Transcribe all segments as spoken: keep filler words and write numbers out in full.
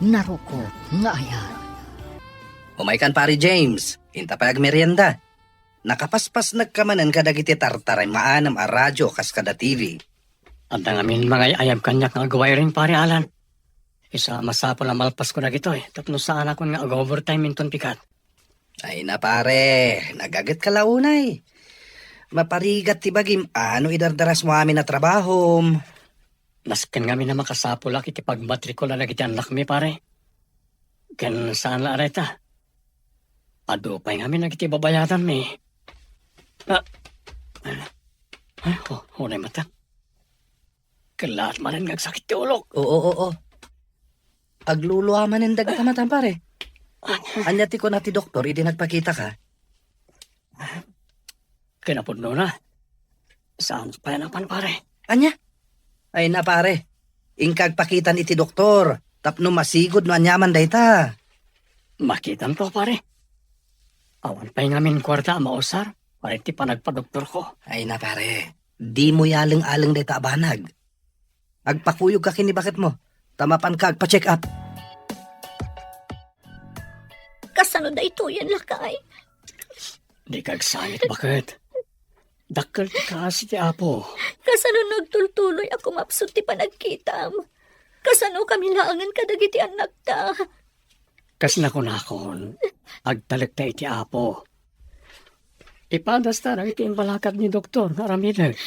narukop nga ayat. Umaykan, Pare James, inta pay agmerienda. Nakapaspasnekka manen kadagiti tartaray maanem a radio kas kada T V. Adda ngamin mangay-ayab kaniak nga ag-wiring, Pare Alan. Isu a masapul a malpasko dagitoy, tapno saanakon nga ag-overtime inton pikat. Ay na, pare, nagaget ka la unay. Maparigat ti bagim, ano idardarasmo amin a trabahom? Nasken ngamin a makasapulak iti pagmatrikula dagiti annakmi, pare. Ken saan la a dayta. Adu pay ngamin dagiti babayadanmi. Ah, ah, oh, unay matan. Kellaat manen nga agsakit ti ulok. Oo, oo. Aglulua manen dagita matan, pare. Ania ti kuna ti doktor idi nagpakitaka? Kinapudnona, saan pay a napan, pare. Ania? Ay na, pare. Inka agpakitan iti doktor tapno masigud no aniaman dayta. Makitanto, pare. Awan pay ngamin kuarta a mausar para iti panagpadoktorko. Ay na, pare. Dimo yaleng-aleng dayta a banag. Agpakuyogka ken ni baketmo, ta mapanka agpa-check up. Kasano daytoyen, lakay? Dika agsangit, baket. Dakkel ti kaasi ti Apo. Kasano nagtultuloy a kumapsut ti panagkitam? Kasano kami laengen kadagiti annakta? Kas nakunakon, agtalekta iti Apo. Ipadasta dagiti imbalakad ni doktor nga aramidek.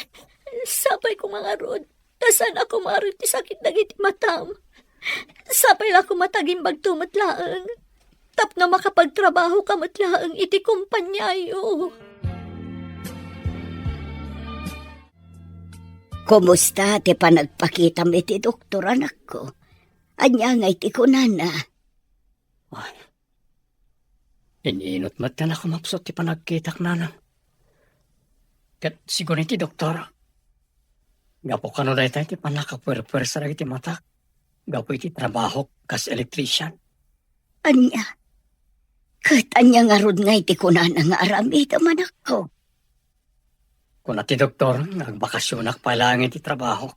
Sapay koma ngarud, ta saan a kumaarem ti sakit dagiti matam. Sapay la koma ta agimbagto met laeng, tapno makapagtrabahoka met laeng iti kompaniayo. Kumusta ti panagpakitam iti doktor, anakko? Ania ngay ti kunana? Ay, in-inut met ti nakumapsut ti panagkitak, nanang. Ket sigun iti doktor, gapu kano dayta iti pannakapuerpuersa dagiti matak gapu iti trabahok kas electrician. Ania? Ket ania ngarud ngay ti kunana nga aramidem, anakko? Kuna ti doktor nga agbakasionak pay laeng iti trabaho.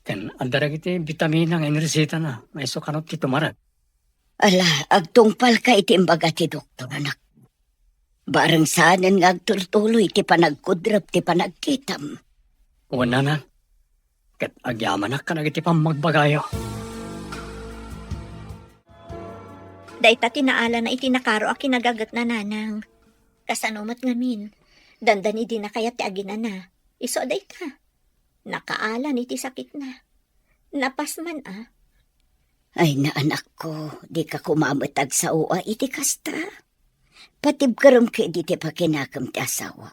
Ken adda dagiti bitamina nga inresetana nga isu kano ti tumarek. Ala, agtungpalka iti imbaga ti doktor, anak. Bareng saanen nga agtultuloy ti panagkudrep ti panagkitam. Wen, nanang. Ket agyamanak kadagiti pammagbagayo. Dayta ti naalana iti nakaro a kinagagetna, nanang. Kasano met ngamin? Dandani dina kayat ti aginana. Isu a dayta. Nakaalan iti sakitna. Napas man a. Ay na, anakko, dika koma met agsao a iti kasta. Patibkerem ketdi ti pakinakem ti asawa.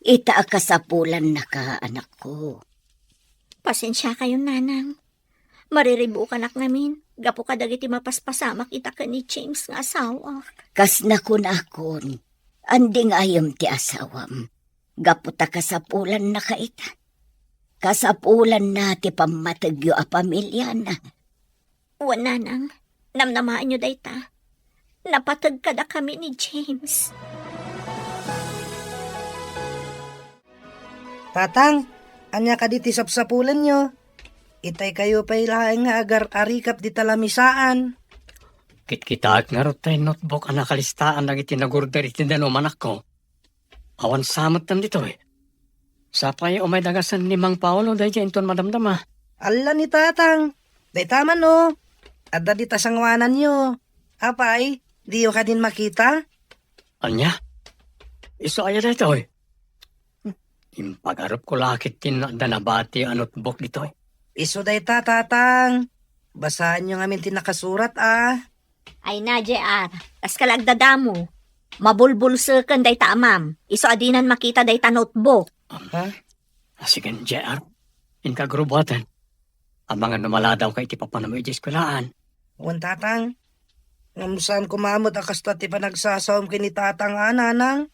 Ita a kasapulannaka, anakko. Pasensiakayon, nanang. Mariribukanak ngamin gapu kadagiti mapaspasamak ita ken ni James nga asawak. Kas nakunakon, andingayem ti asawam. Gapu ta kasapulannaka ita. Kasapulanna ti pammategyo a pamiliana. Wen, nanang, namnamaenyo dayta. Napateg kadakami ni James. Tatang, ania kadi ti sapsapulenyo? Itaykayo pay laeng nga agar-arikap dita lamisaan. Kitkitaek ngarud tay notebook a nakalistaan dagiti nagorder iti danum, anakko. Awan sa metten ditoy. Sapay umay dagasen ni Mang Paolo daydiay inton madamdama. Alla ni Tatang. Dayta man, no. Adda dita sanguananyo. Apay, diyo kadin makita? Ania? Isu aya daytoy? Impagarupko la ketdin adda nabati a notebook ditoy. Isu dayta, Tatang. Basaenyo ngamin ti nakasurat, a. Ay na, J R. Kaska la agdadamo. Mabulbulseken dayta amam. Isu a dinan makita dayta notebook. Ha? Ah, sige, J R. Inka agrubuaten. Amangan no maladawka iti papanam idiay eskuelaan. Wen, Tatang. Ngem saan koma met a kasta ti panagsasaom ken ni Tatang a, Nanang.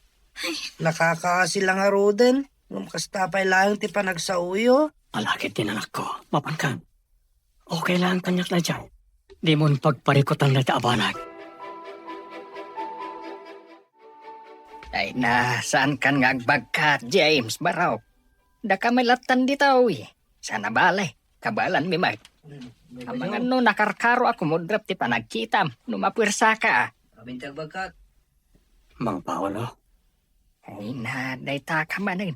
Nakakaasi la ngaruden. Ngem kasta pay laeng ti panagsaoyo. Alakid ti nanakko. Mapankan. Okay lang kaniak daydiay. Dimon pagparikutan dayta a banag. Ay na, saankan nga agbagkat, James, barok. Dakami lattan ditoy. Sana bale, kabaelanmi met. Amangan no nakarkaro a kumudrap ti panagkitam no mapuersaka. Amin ti agbagkat. Mang Paolo. Ay na, dayta ka manen.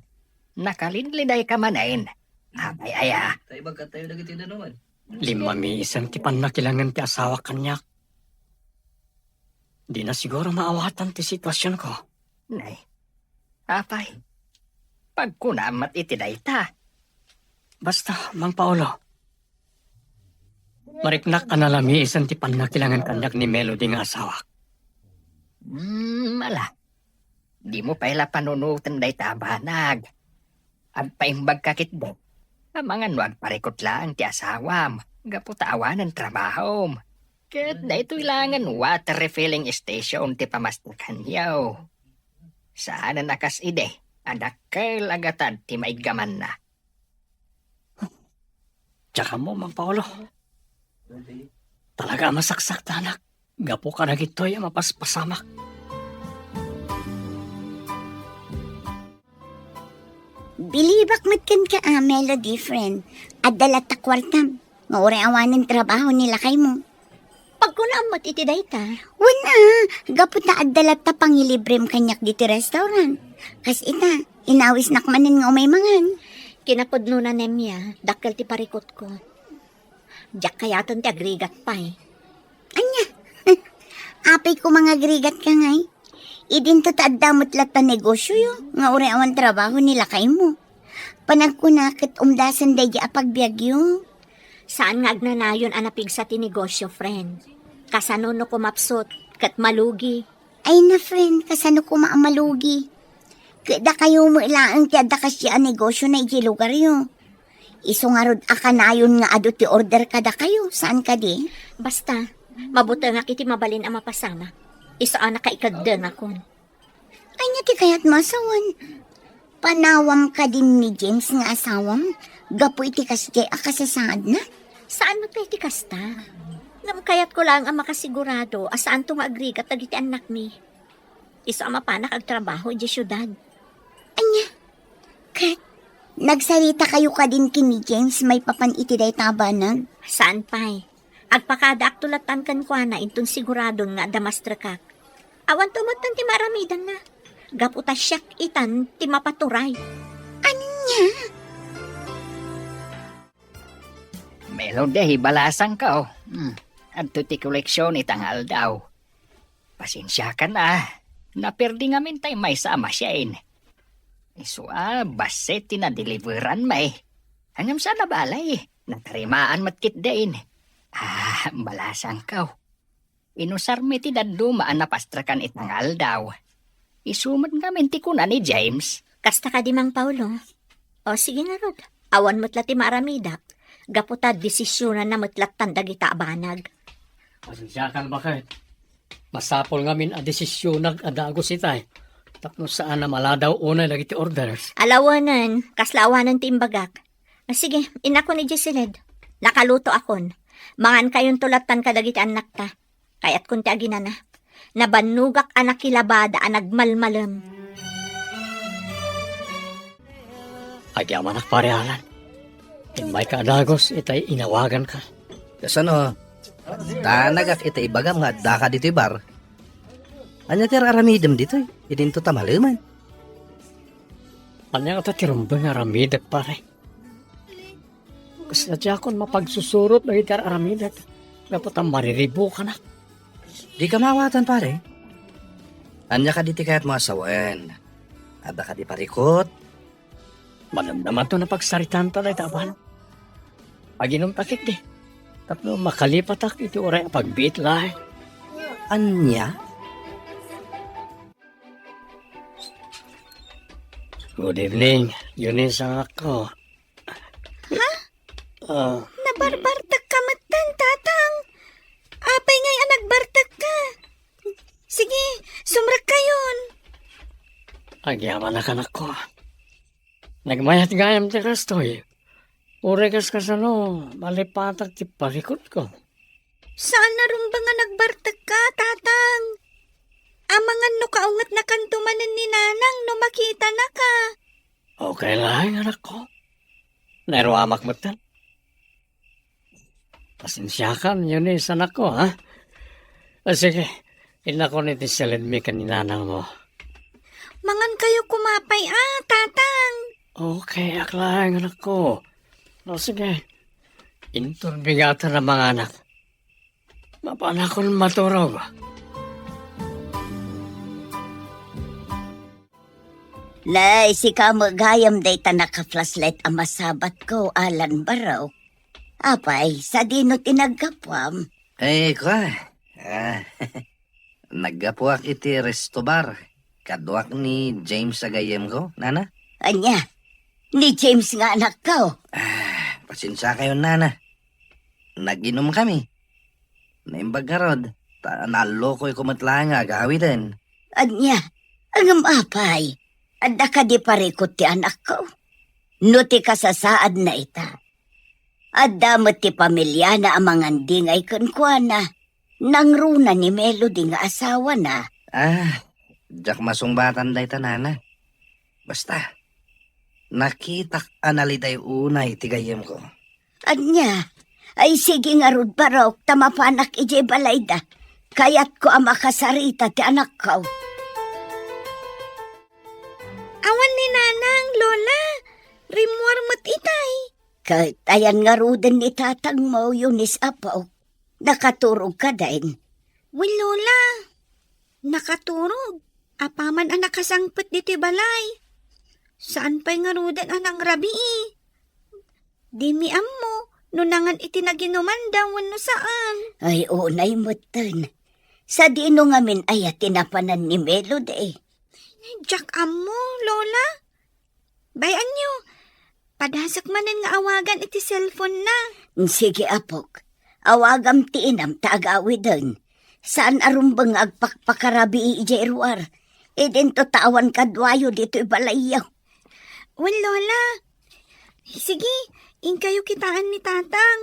Nakalidliday ka manen. Apay aya. Tay bagkat tayo dagiti danuan. Limmamisan ti pannakilangen ti asawak kaniak. Di na siguro maawatan ti sitwasionko. Nay, apay, pagkunam met iti dayta. Basta, Mang Paolo, mariknak a nalamisan ti pannakilangen kaniak ni Melody nga asawak. Hmm, ala. Dimo pay la panunoten dayta a banag. Agpaimbagka ketdi. Amangan no agparikut laeng ti asawam, gapu ta awanen trabahom. Ket daytoy laengen water refilling station ti pamastekanyo. Saanen a kas idi, a dakkel a gatad ti maiggamanna. Diak ammo, Mang Paolo. Talaga a masaksaktanak gapu kadagitoy a mapaspasamak. Bilibak met kenka a, Melody, friend. Adda latta kuartam nga uray awanen trabaho ni lakaymo. Pagkunam met iti dayta. Wen a, gapu ta adda latta pangilibrem kaniak diti restaurant. Kas ita, inawisnak manen nga umay mangan. Kinapudnona, Nemia, dakkel ti parikutko. Diak kayaten ti agrigat pay. Ania? Apay koma nga agrigatka ngay? Idinto ta adda met latta negosioyo nga uray awan trabaho ni lakaymo. Panagkuna ket umdasen daydi a pagbiagyo. Saan nga agnanayon a napigsa ti negosio, friend. Kasano no kumapsut ket malugi? Ay na, friend, kasano koma a malugi? Ket dakayo met laeng ti adda kasdi a negosiona idiay lugaryo. Isu ngarud a kanayon nga adu ti order kadakayo, saan kadi? Basta, mabutengak iti mabalin a mapasamak. Isu a nakaikeddengakon. Ania ti kayatmo a sawen? Panawam kadin ni James nga asawam gapu iti kasdiay a kasasaadna? Saan met pay ti kasta. Ngem kayatko laeng a makasigurado a saanto nga agrigat dagiti annakmi. Isu a mapanak agtrabaho idiay siudad. Ania? Ket, nagsaritakayo kadin ken ni James maipapan iti dayta a banag? Saan pay. Agpakadaakto lattan kenkuana inton siguradon nga adda mastrekak. Awanto metten ti maaramidanna. Gapu ta siak itan ti mapaturay. Ania? Melody, balasangko. Hmm. Adto ti koleksion ita nga aldaw. Pasensiakan a. Naperdi ngamin tay maysa a machine. Isu a, bassit ti nadeliveran met. Ngem saan a bale. Natarimaan met ketdin. Ah, balasangko. Inusarmi ti dadduma a napastrekan ita nga aldaw. Isu met ngamin ti kuna ni James. Kasta kadi, Mang Paolo? O, sige ngarud. Awan met la ti maaramidak. Gapu ta desisionanna met lattan dagita a banag. Pasensiakan, baket. Masapul ngamin a desisionak a dagus itay. Tapno saan a maladaw unay dagiti orders. Ala wen, kasla awanen ti imbagak. Ah, sige, innakon idiay siled. Nakalutoakon. Mangankayonto lattan kadagiti annakta. Kayatkon ti aginana. Nabannogak a nakilabada a nagmalmalem. Agyamanak, Pare Alan. Immayka a dagus itay inawaganka. Kasano? Ta nagak ita ibagam nga addaka ditoy bar. Ania ti ar-aramidem ditoy? Idinto ta malemen. Ania ngata ti rumbeng nga aramidek, pare? Kasla diakon mapagsusurot dagiti ar-aramidek. Gapu ta mariribukanak. Dika maawatan, pare. Ania kadi ti kayatmo a sawen? Adda kadi parikut? Madamdamanto napagsaritaanta dayta a banag. Aginumta ketdi. Tapno makalipatak iti uray a pagbiit laeng. Ania? Good evening, Eunice, anakko. Ha? Ah. Nabarbartek ka metten, Tatang. Apay ngay a nagbartek ka? Sige, sumrekkayon. Agyamanak, anakko. Nagmayat gayam ti kastoy. Uray kas kasano, malipatak ti parikutko. Saan a rumbeng a nagbartek ka, Tatang? Amangan no kaungetnakanto manen ni Nanang no makitanaka. Okay laeng, anakko. Nairuamak metten. Pasensiakan, Eunice, anakko, ha? Ah, sige, innakon iti silinmi ken ni nanangmo. Mangan kayo koma pay, a, Tatang. Okay, ak laeng, anakko. O, sige. Inton bigatan a manganak, mapanakon maturog. Nay, sika met gayam dayta naka-flashlight a masabatko, Alan Barok. Apay, sadino ti naggapuam? Eh, kua, ah, naggapuak iti resto bar. Kaduak ni James a gayyemko, nana. Ania? Ni James nga anakko? Ah, pasensiakayon, nana. Nag-inumkami. Naimbag ngarud, ta naallokoyko met laeng nga agawiden. Ania? Ngem apay, adda kadi parikut ti anakko? No ti kasasaadna ita, adda met ti pamiliana a mangandingay kenkuana. Nangruna ni Melody nga asawana. Ah, diak masungbatan dayta, nana. Basta, nakitak a naliday unay ti gayyemko. Ania? Ay, sige ngarud, Barok, ta mapanak idiay balayda. Kayatko a makasarita ti anakko. Awan ni Nanang, Lola. Rimmuar met itay. Ket ayan ngaruden ni tatangmo, Eunice, apok. Nakaturog kadin? Wen, Lola. Nakaturog. Apaman a nakasangpet ditoy balay. Saan pay ngaruden a nangrabii. Dimi ammo no nangan iti naginumanda wenno saan. Ay, unay metten. Sadino ngamin aya ti napanan ni Melody? Diak ammo, Lola. Bay-anyo, padasek manen nga awagan iti cellphone-na. Sige, apok. Awagam ti inam ta agawiden. Saan a rumbeng nga agpakpakarabii idiay ruar. Idinto ta awan kaduayo ditoy balayyo. Wen, Lola. Sige, inkayo kitaan ni Tatang.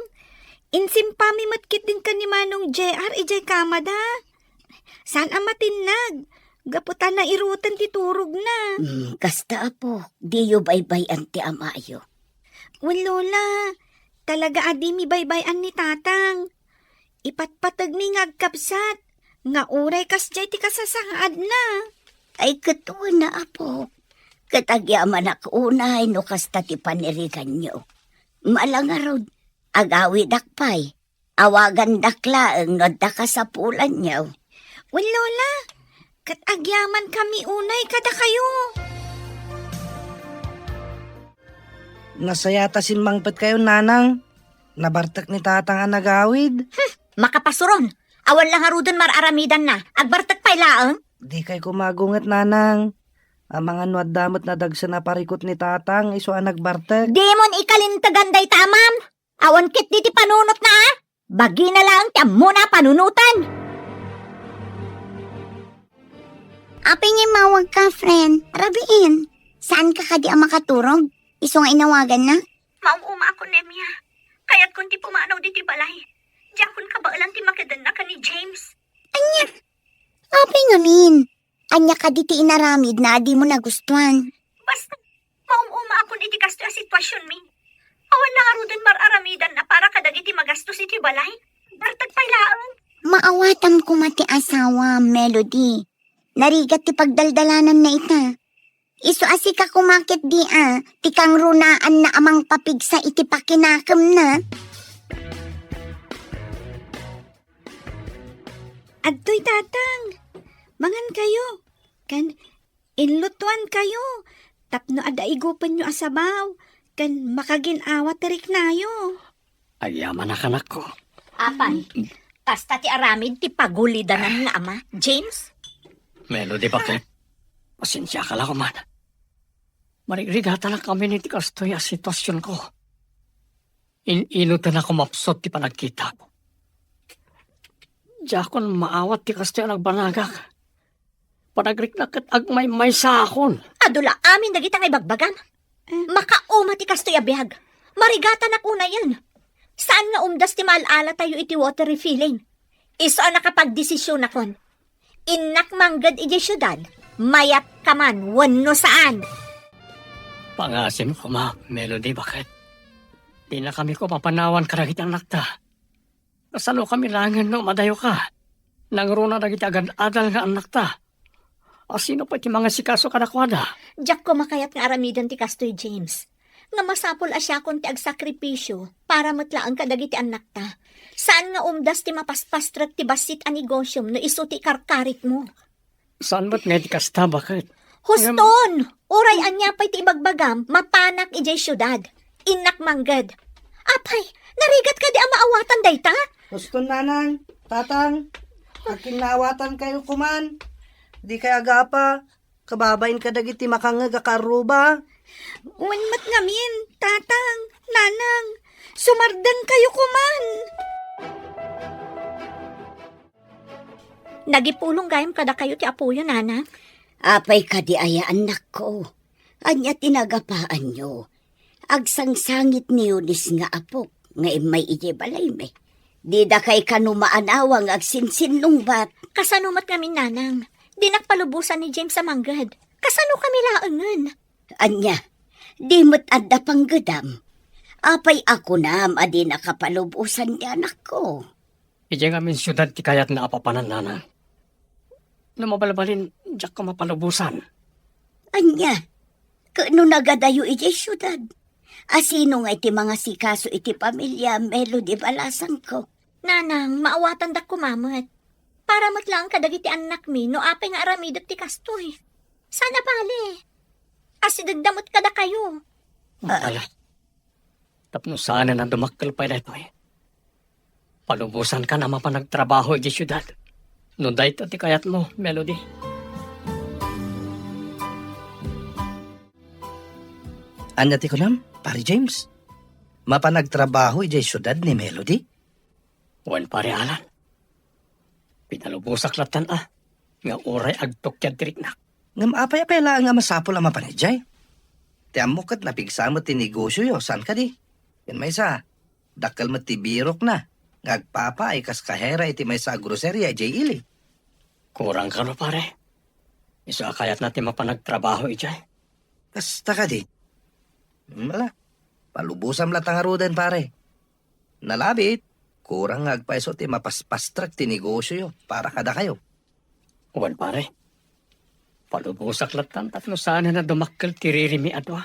Insimpami met ketdin ken ni Manong J R idiay kamada. Saan a matinnag. Gapu ta nairutan ti turogna. Hmm, kasta, apo, diyo baybay-an ti amayo. Wen, Lola, talaga a dimi baybay-an ni Tatang. Ipatpategmi nga agkabsat, nga uray kasdiay ti kasasaadna. Ay, ket wen, apo. Ket agyamanak unay no kasta ti paniriganyo. Ala ngarud, agawidak pay. Awagandak laeng no adda kasapulanyo. Wen, Lola, ket agyamankami unay kadakayo. Nasayat a simmangpetkayo, Nanang. Nabartek ni Tatang a nagawid. Hmm, makapasuron. Awan la ngaruden mar-aramidanna. Agbartek pay laeng. Dikay koma agunget, Nanang. Amangan no adda met nadagsen a parikut ni Tatang isu a nagbartek. Dimon ikalintegan dayta, ma'am. Awan ketdi ti panunotna, a? Bagina laeng ti ammona a panunoten. Apay nga immawagka, friend? Rabiin. Saanka kadi a makaturog? Isu nga inawaganna? Maum-umaakon, Nemia. Kayatkon ti pumanaw ditoy balay. Diakon kabaelan ti makedenna ken ni James. Ania? Apay ngamin? Ania kadi ti inaramidna a dimo nagustuan? Basta, maum-umaakon iti kastoy a situasionmi. Awan la ngaruden mar-aramidanna para kadagiti magastos iti balay. Bartek pay laeng. Maawatam koma ti asawam, Melody. Narigat ti pagdaldalananna ita. Isu a sika koma ketdi a, ti kangrunaanna a mangpapigsa iti pakinakemna. Adtoy, Tatang. Mangankayo. Ken inlutoankayo tapno adda igupenyo a sabaw ken makagin-awa ti riknayo. Agyamanak, anakko. Apay, kasta ti aramid ti pagulidanan nga ama, James? Melody, baket? Pasensiaka la koman. Marigrigatanak amin iti kastoy a situasionko. In-inutan a kumapsut ti panagkitak. Diakon maawat ti kastoy a nagbanagak. Panagriknak ket agmaymaysaakon. Adu la amin dagita nga ibagbagam. Eh. Makauma ti kastoy a biag. Marigatanak unayen. Saan nga umdas ti maal-alatayo iti water refilling. Isu a nakapagdesisionakon. Innak mangged idiay siudad, mayat ka man wenno saan. Pangasim koma, Melody, baket? Dinakami koma panawan kadagiti annakta. Kasano kami laengen no madayoka? Nangruna dagiti agad-adal nga annakta. A, sino pay ti mangasikaso kadakuada? Diak koma kayat nga aramiden ti kastoy, James. Nga masapul a siakon ti agsakripisio para met laeng kadagiti annakta. Saan nga umdas ti mapaspastrek ti bassit a negosiom no isu ti ikarkarikmo. Saan met nga iti kasta, baket? Huston! Uray ania pay ti ibagbagam, mapanak idiay siudad. Innak mangged. Apay, narigat kadi a maawatan dayta? Huston, nanang, tatang, akin naawatan kayo kuman. Di kay agapa, kababain kadagiti makangngeg a karruba. Wen met ngamin, tatang, nanang, sumardeng kayo kuman. Nagipulong gayam kadakayo ti apoyo, nanang. Apay kadi aya, annakko? Ania ti nagapaanyo? Agsangsangit ni Eunice nga apok nga immay idiay balaymi. Dida kay kano maanawa nga agsinsinnungbat. Kasano met ngamin, nanang? Dinak palubosan ni James a mangged. Kasano kami laengen? Ania, di met adda panggedam? Apay a kunam a dinaka palubosan ni anakko? Idiay ngamin siudad ti kayatna a papanan, nanang. No mabalbalin, diak koma palubosan. Ania, ket no nagadayo idiay siudad, a sino ngay ti mangasikaso iti pamilia Melody Balasangko? Nanang, maawatandak koma met. Para met laeng kadagiti annakmi no apay nga aramidek ti kastoy. Saan a bale. Asidegda met kadakayo. Ah. Ala. Tapno saanen a dumakkel pay daytoy. Palubosankan a mapan agtrabaho idiay siudad. No dayta ti kayatmo, Melody. Ania ti kunam, Pare James? Mapan agtrabaho idiay siudad ni Melody? Wen, Pare Alan. Pinalubosak lattan a, nga uray agtukiad ti riknak. Ngem apay a pay laeng a masapul a mapan idiay? Ti ammok ket napigsa met ti negosioyo, saan kadi? Ken maysa, dakkel met ti birokna nga agpapaay kas kahera iti maysa a groceria idiay ili. Kurang kano, pare? Isu a kayatna ti mapan agtrabaho idiay. Kasta kadi? Ala, palubosam latta ngaruden, pare. Nalabit, kurang nga agpayso ti mapaspastrek ti negosioyo para kadakayo. Wen, pare. Palubosak lattan tapno saanen a dumakkel ti ririmi a dua.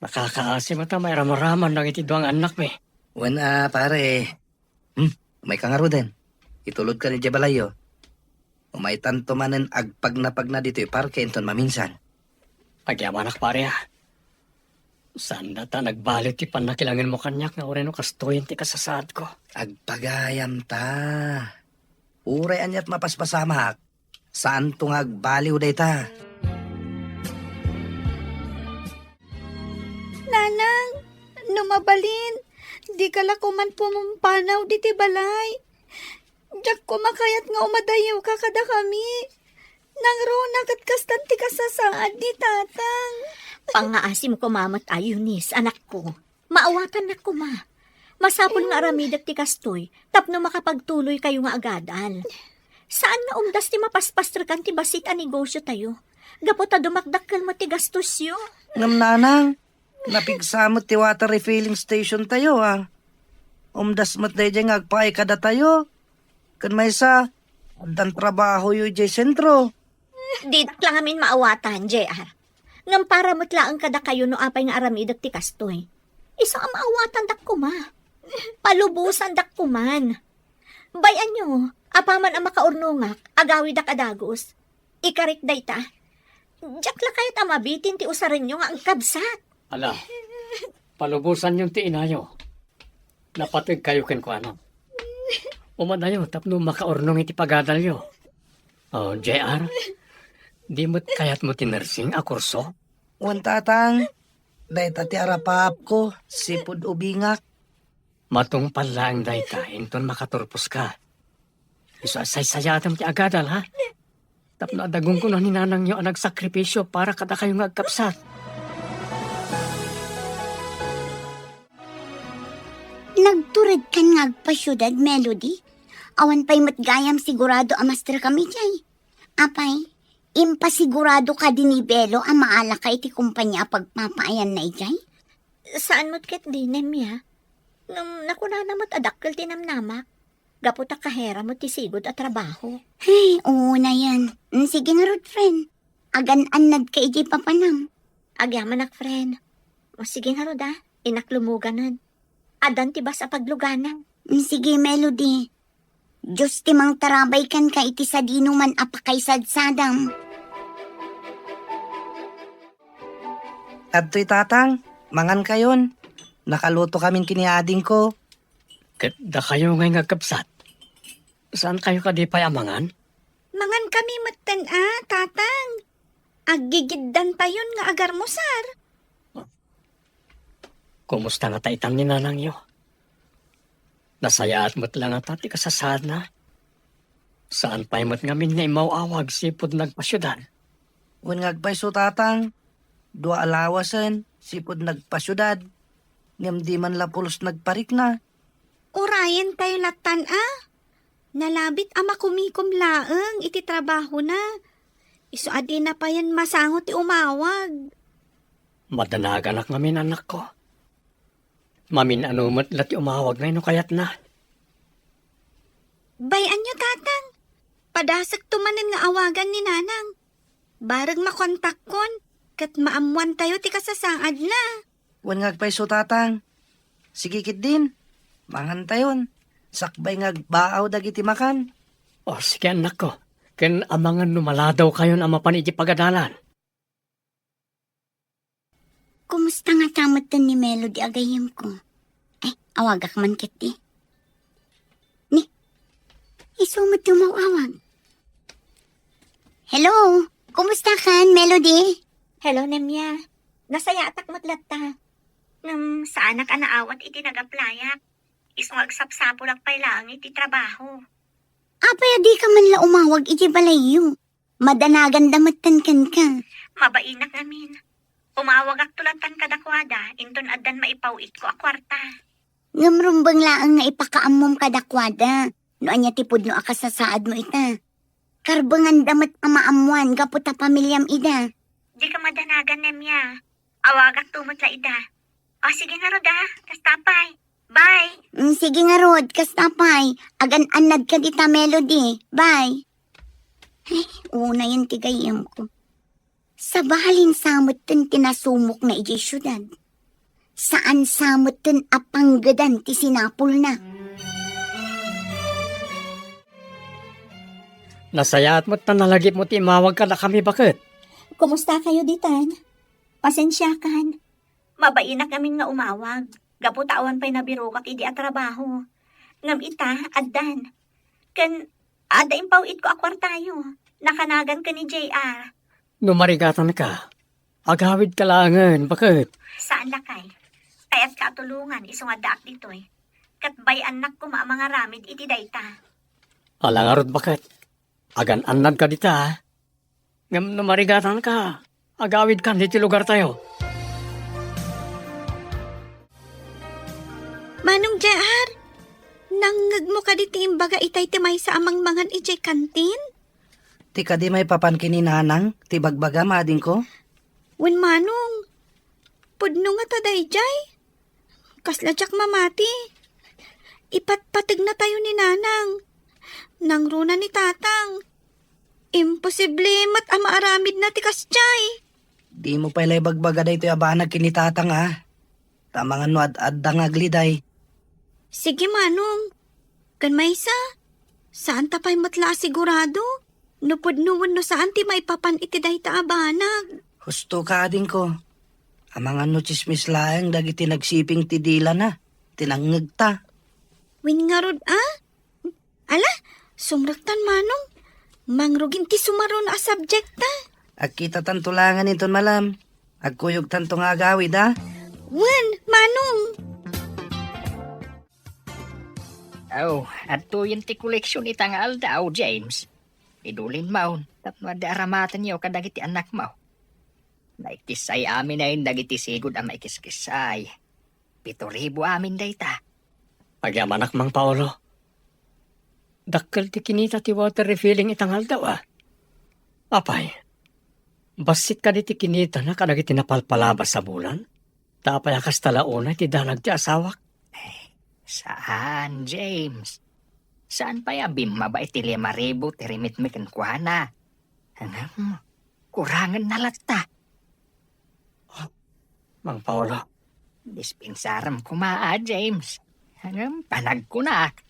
Nakakaasi met a mairamraman dagiti dua nga annakmi. Wen a, pare. Hmm, umayka ngaruden. Itulodkan idiay balayyo. Umaytanto manen agpagnapagna ditoy parke inton maminsan. Agyamanak, pare, a. Saan dayta nagbaliw ti pannakilangenmo kaniak nga uray no kastoyen ti kasasaadko. Agpagayamta. Uray aniat mapaspasamak, saanto nga agbaliw dayta. Nanang, no mabalin, dika la koman pumampanaw diti balay. Diak koma kayat nga umadayoka kadakami. Nangruna ket kastan ti kasasaad ni tatang. Pangngaasim koma met a, Eunice, anakko. Maawatannak koma. Masapul nga aramidek ti kastoy tapno makapagtuloykayo nga agadal. Saan nga umdas ti mapaspastrekan ti bassit a negosiotayo gapu ta dumakdakkel met ti gastosyo. Ngem, nanang, napigsa met ti water refilling stationtayo, a. Umdas met daydiay nga agpaay kadatayo. Ken maysa, addan trabahoyo idiay sentro. Diak la ngamin maawatan, J R. Ngem para met laeng kadakayo no apay nga aramidek ti kastoy. Isu a maawatandak koma. Palubosandak koman. Bay-anyo, apaman a makaurnongak, agawidak a dagus. Ikarik dayta. Diak la kayat a mabitin ti usarenyo nga agkabsat. Ala, palubosanyon ti inayo. Napategkayo kenkuana. Umadayo tapno makaurnong iti pagadalyo. O, J R, di met kayatmo ti nursing a kurso? Wen, tatang, dayta ti arapaapko, sipud ubingak. Matungpal laeng dayta inton makaturposka. Isu a saysayaatem ti agadal, ha? Tapno adda gunggonan ni nanangyo a nagsakripisio para kadakayo nga agkabsat. Nagturedkan nga agpasiudad, Melody. Awan pay met gayam sigurado a masterkam idiay. Apay, impasigurado kadi ni Belo a maalaka iti kompania a pagpapaayanna idiay? Saan met ketdi, Nemia. Ngem nakunana met a dakkel ti namnamak, gapu ta kahera met ti sigud a trabaho. Ay, oo na yan. Mm, sige ngarud, friend. Agan-annadka iti papanam. Agyamanak, friend. O, sige ngarud, a. Innak lumuganen. Addan ti bas a paglugana. Mm, sige, Melody. Dios ti mangtarabay kenka iti sadinoman a pakaisadsadam. Adtoy, Tatang, mangankayon. Nakalutokamin ken ni adingko. Ket dakayo ngay nga agkabsat, saankayo kadi pay a mangan? Mangankami metten a, Tatang. Aggigiddantayon nga agarmusar. Kumusta ngata itan ni nanangyo? Nasayaat met la ngata ti kasasaadna? Saan pay met ngamin nga immaw-awag sipud nagpasiudad? Wen nga agpayso, Tatang, dua a lawasen sipud nagpasiudad, ngem di man la pulos nagparikna. Urayentayo lattan a. Nalabit a makumikom laeng iti trabahona. Isu a dina payen masango ti umawag. Madanaganak ngamin, anakko. Mamin-ano met la ti umawag ngay no kayatna. Bay-anyo, Tatang. Padasekto manen nga awagan ni Nanang. Bareng makontakkon, ket maammoantayo ti kasasaadna. Wen nga agpayso, Tatang. Sige ketdin, mangantayon. Sakbay nga agbaaw dagiti makan. O, sige, annakko. Ken amangan no maladawkayon a mapan iti pagadalan. Kumusta ngata metten ni Melody a gayyemko? Ay, awagak man ketdi. Ni, isu met ti umaw-awag. Hello, kumusta kan, Melody? Hello, Nemia. Nasayaatak met latta. Ngem saanak a naawat iti nagaplayak. Isu nga agsapsapulak pay laeng iti trabaho. Apay a dika man la umawag iti balayyo? Madanaganda metten kenka. Mabainak ngamin. Umawagakto lattan kadakuada, inton addan maipaw-itko a kuarta. Ngem rumbeng laeng nga ipakaammom kadakuada no ania ti pudno a kasasaadmo ita. Karbenganda met a maammoan gapu ta pamiliam ida. Dika madanagan, Nemia. Awagakto met la ida. O, sige ngarud, a. Kasta pay. Bye. Mm, sige ngarud, kasta pay. Agan-annadka dita, Melody. Bye. Ay, unayen ti gayyemko. Sabalin sa metten ti nasumokna idiay siudad. Saan sa metten a panggedan ti sinapulna. Nasayaat met ta nalagipmo ti imawag kadakami, baket. Kumusta kayo ditan? Pasensiakan. Mabainak ngamin nga umawag, gapu ta awan pay nabirokak idi a trabaho. Ngem ita, addan. Ken adda impaw-itko a kuartayo. Nakanagan ken ni J R. No marigatanka, agawidka laengen, baket. Saan lakay. Kayatka a tulongan isu nga addaak ditoy. Ket bay-annak koma a mangaramid iti dayta. Ala ngarud, baket. Agan-annadka dita, a. Ngem no marigatanka, agawidkan iti lugartayo. Manong J R, nangngegmo kadi ti imbaga itay ti maysa a mangmangan idiay kantin? Ti kadi maipapan ken ni Nanang ti ibagbagam, adingko? Wen, Manong, pudno ngata daydiay? Kasla diak mamati. Ipatpategnatayo ni Nanang. Nangruna ni Tatang. Imposible met a maaramidna ti kasdiay. Dimo pay la ibagbaga daytoy a banag ken ni Tatang, a. Ta amangan no ad-adda nga agliday. Sige, Manong. Ken maysa, saanta pay met la a sigurado no pudno wenno saan ti maipapan iti dayta a banag. Husto ka, adingko. Amangan no tsismis laeng dagiti nagsiping ti dilana, ti nangngegta. Wen ngarud, a? Ala, sumrektan, Manong. Mangrugin ti sumaruno a subjekta. Agkitatanto laengen inton malam. Agkuyogtanto nga agawid, a? Wen, Manong. Oh, adtoyen ti koleksion ita nga aldaw, James. Idulin maon, tapno adda aramatenyo kadagiti annakmo. Naikissay amin dagiti sigud a maikiskissay. Pito ribu amin dayta. Agyamanak, Mang Paolo. Dakkel ti kinita ti water refilling ita nga aldaw, a. Apay, bassit kadi ti kinitana kadagiti napalpalabas a bulan? Ta apay a kasta la unay ti danag ti asawak? Eh, Saan, James. Saan pay a bimmaba iti lima ribu ti rimitmi kenkuana. Ngem, kurangenna latta. Mang Paolo. Dispensarem koma a, James. Ngem panagkunak,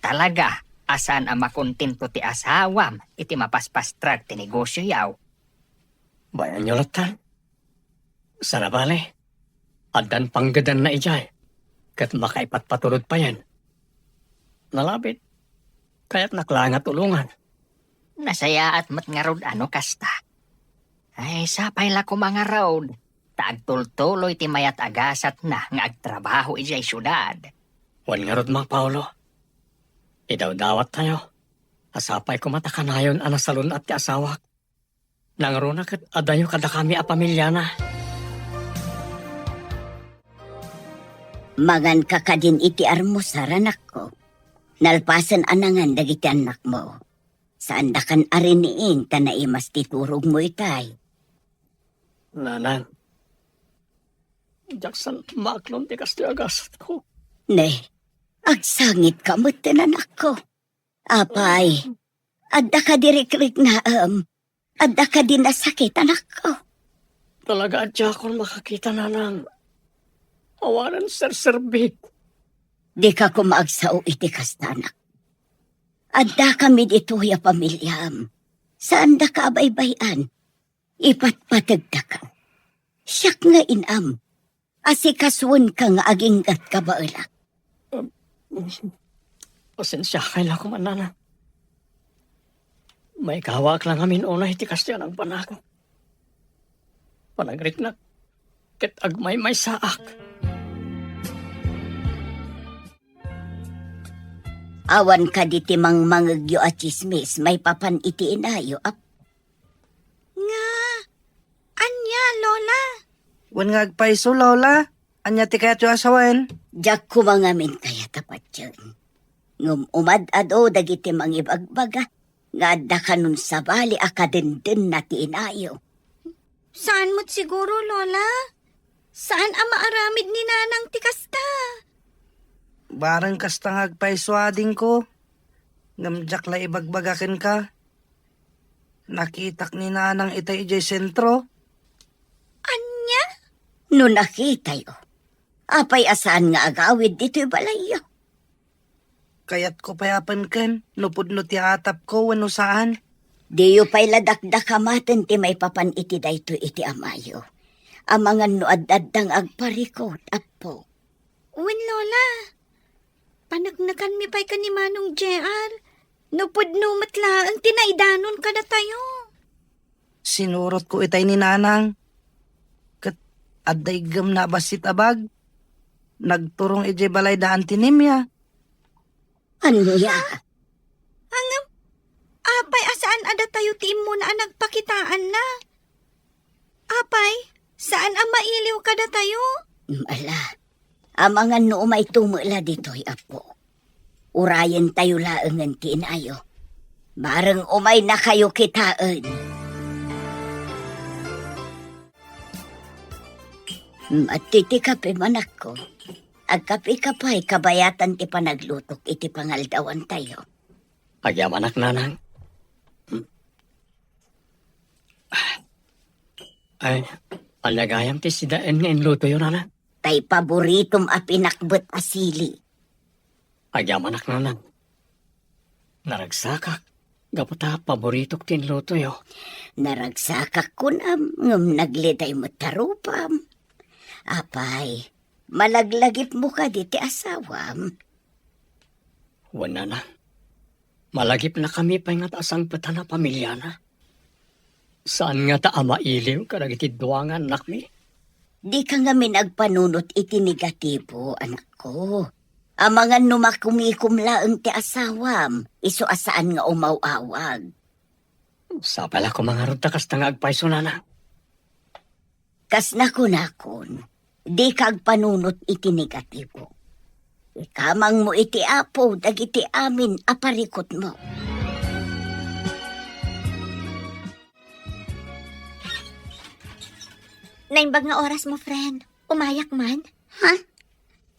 talaga a saan a makontento ti asawam iti mapaspastrag ti negosioyo. Bayanyo latta. Saan a bale, addan panggedanna idiay, ket makaipatpatulod payen. Nalabit, kayatnak laeng a tulongan. Nasayaat met ngarud a no kasta. Ay, sapay la koma ngarud, ta agtultuloy ti mayat a gasatna nga agtrabaho idiay siudad. Wen ngarud, Mang Paolo, idawdawattayo a sapay koma ta kanayon a nasalun-at ti asawak. Nangruna ket adayo kadakami a pamiliana. Manganka kadin iti armusar, anakko. Nalpasen a nangan dagiti annakmo. Saandakan a riniing ta naimas ti turogmo itay. Nanang, diak saan maaklon ti kastoy a gasatko. Ne, agsangitka metten, anakko. Apay, adda kadi rikriknaem? Adda kadi nasakit, anakko? Talaga a diakon makakita, nanang. Awanen serserbik. Dika koma agsao iti kasta, anak. Addakami ditoy a pamiliam. Saandaka a baybay-an. Ipatpategdaka. Siak nga inam. Asikasoenka nga aginggat kabaelak. Um, pasensiakay la koma, nanang. Maikawaak la ngamin unay ti kastoy a nagbanag. Panagriknak ket agmaymaysaak. Awan kadi ti mangmangegyo a tsismis maipapan iti inayo, Apo? Nga, ania, Lola? Wen nga agpayso, Lola. Ania ti kayatyo a sawen? Diak koma ngamin kayat a patien. Ngem umad-adu dagiti mangibagbaga nga adda kanon sabali a kadendenna ti inayo. Saan met siguro, Lola? Saan a maaramid ni Nanang ti kasta? Bareng kasta nga agpayso, adingko. Ngem diak la ibagbaga kenka. Nakitak ni Nanang itay idiay sentro. Ania? No nakitayo, apay a saan nga agawid ditoy balayyo? Kayatko pay a penken no pudno ti atapko wenno saan. Diyo pay la dakdakamaten ti maipapan iti daytoy iti amayo. Amangan no ad-adda nga agparikut, Apo. Wen, Lola. Paneknekanmi pay ken ni Manong J R no pudno met laeng ti naidanon kadatayo. Sinurotko itay ni Nanang. Ket adda iggemna a bassit a bag. Nagturong idiay balay da Auntie Nimia. Ania? Ngem, apay a saan a datayo ti immuna a nagpakitaanna? Apay, saan a mailiw kadatayo? Ala, amangan no umayto met la ditoy, Apo. Urayentayo laengen ti inayo. Bareng umaynakayo kitaen. Mati ti kape, manakko. Agkapeka pay kabayatan ti panaglutok iti pangaldawantayo. Agyamanak, Nanang. Hmm. Ay, ania gayam ti sidaen nga inlutoyo, Nanang? Tay paboritom a pinakbet a sili. Agyamanak, Nanang. Naragsakak gapu ta paboritok ti inlutoyo. Naragsakak kunam, ngem nagliday met ta rupam. Apay, malaglagipmo kadi ti asawam? Wen, Nanang. Malagipnakami pay ngata a sangpetan a pamiliana. Saan ngata a mailiw kadagiti dua nga annakmi? Dika ngamin agpanunot iti negatibo, anakko. Amangan no makumikom laeng ti asawam, isu a saan nga umaw-awag. Sapay la koma ngarud ta kasta nga agpayso, Nanang. Kas nakunakon, dika agpanunot iti negatibo. Ikamangmo iti Apo dagiti amin a parikutmo. Naimbag nga orasmo, friend. Umayak man? Ha?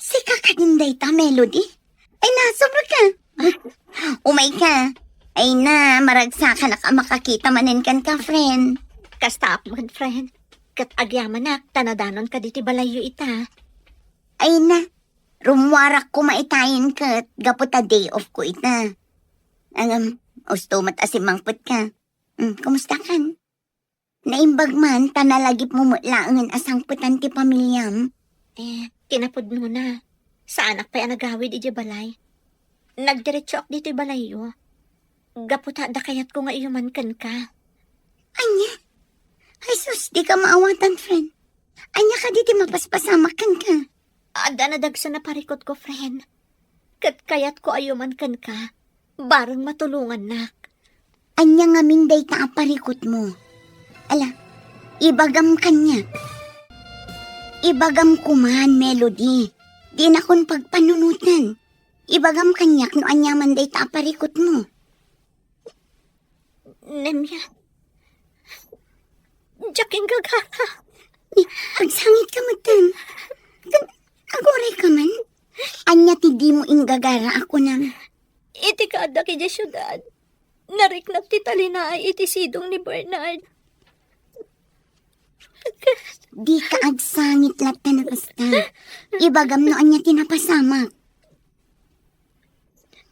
Sika kadin dayta, Melody? Ay na, sobra ka. Umay ka. Ay na, maragsakanak a makakita manen kenka, friend. Kasta met, friend. Ket agyamanak, ta nadanonka ditoy balayyo ita. Ay na, rummuarak koma itayen ket gapu ta day off ko ita. Ngem, usto met a simmangpetka. Hmm, kumusta kan? Naimbag man, ta nalagipmo met laengen a sangpetan ti pamiliam. Eh, kinapudnona, saanak pay a nagawid idiay balay. Nagdiretsoak ditoy balayyo. Gapu ta adda kayatko nga iyoman kenka. Ania? Ay sus, dika maawatan, friend. Ania kadi ti mapaspasamak kenka? Adda nadagsen a parikutko, friend. Ket kayatko a iyoman kenka, bareng matulongannak. Ania ngamin dayta a parikutmo? Ala, ibagam kaniak. Ibagam koman, Melody. Dinakon pagpanunoten. Ibagam kaniak no aniaman dayta a parikutmo. Nemia, diak inggagara. Ni, agsangit ka metten. Kan, aguray ka man? Ania ti dimo inggagara a kunam? Iti kaaddak idiay siudad, nariknak ti talinaay iti sidong ni Bernard. Dika agsangit latta no kasta. Ibagam no ania ti napasamak.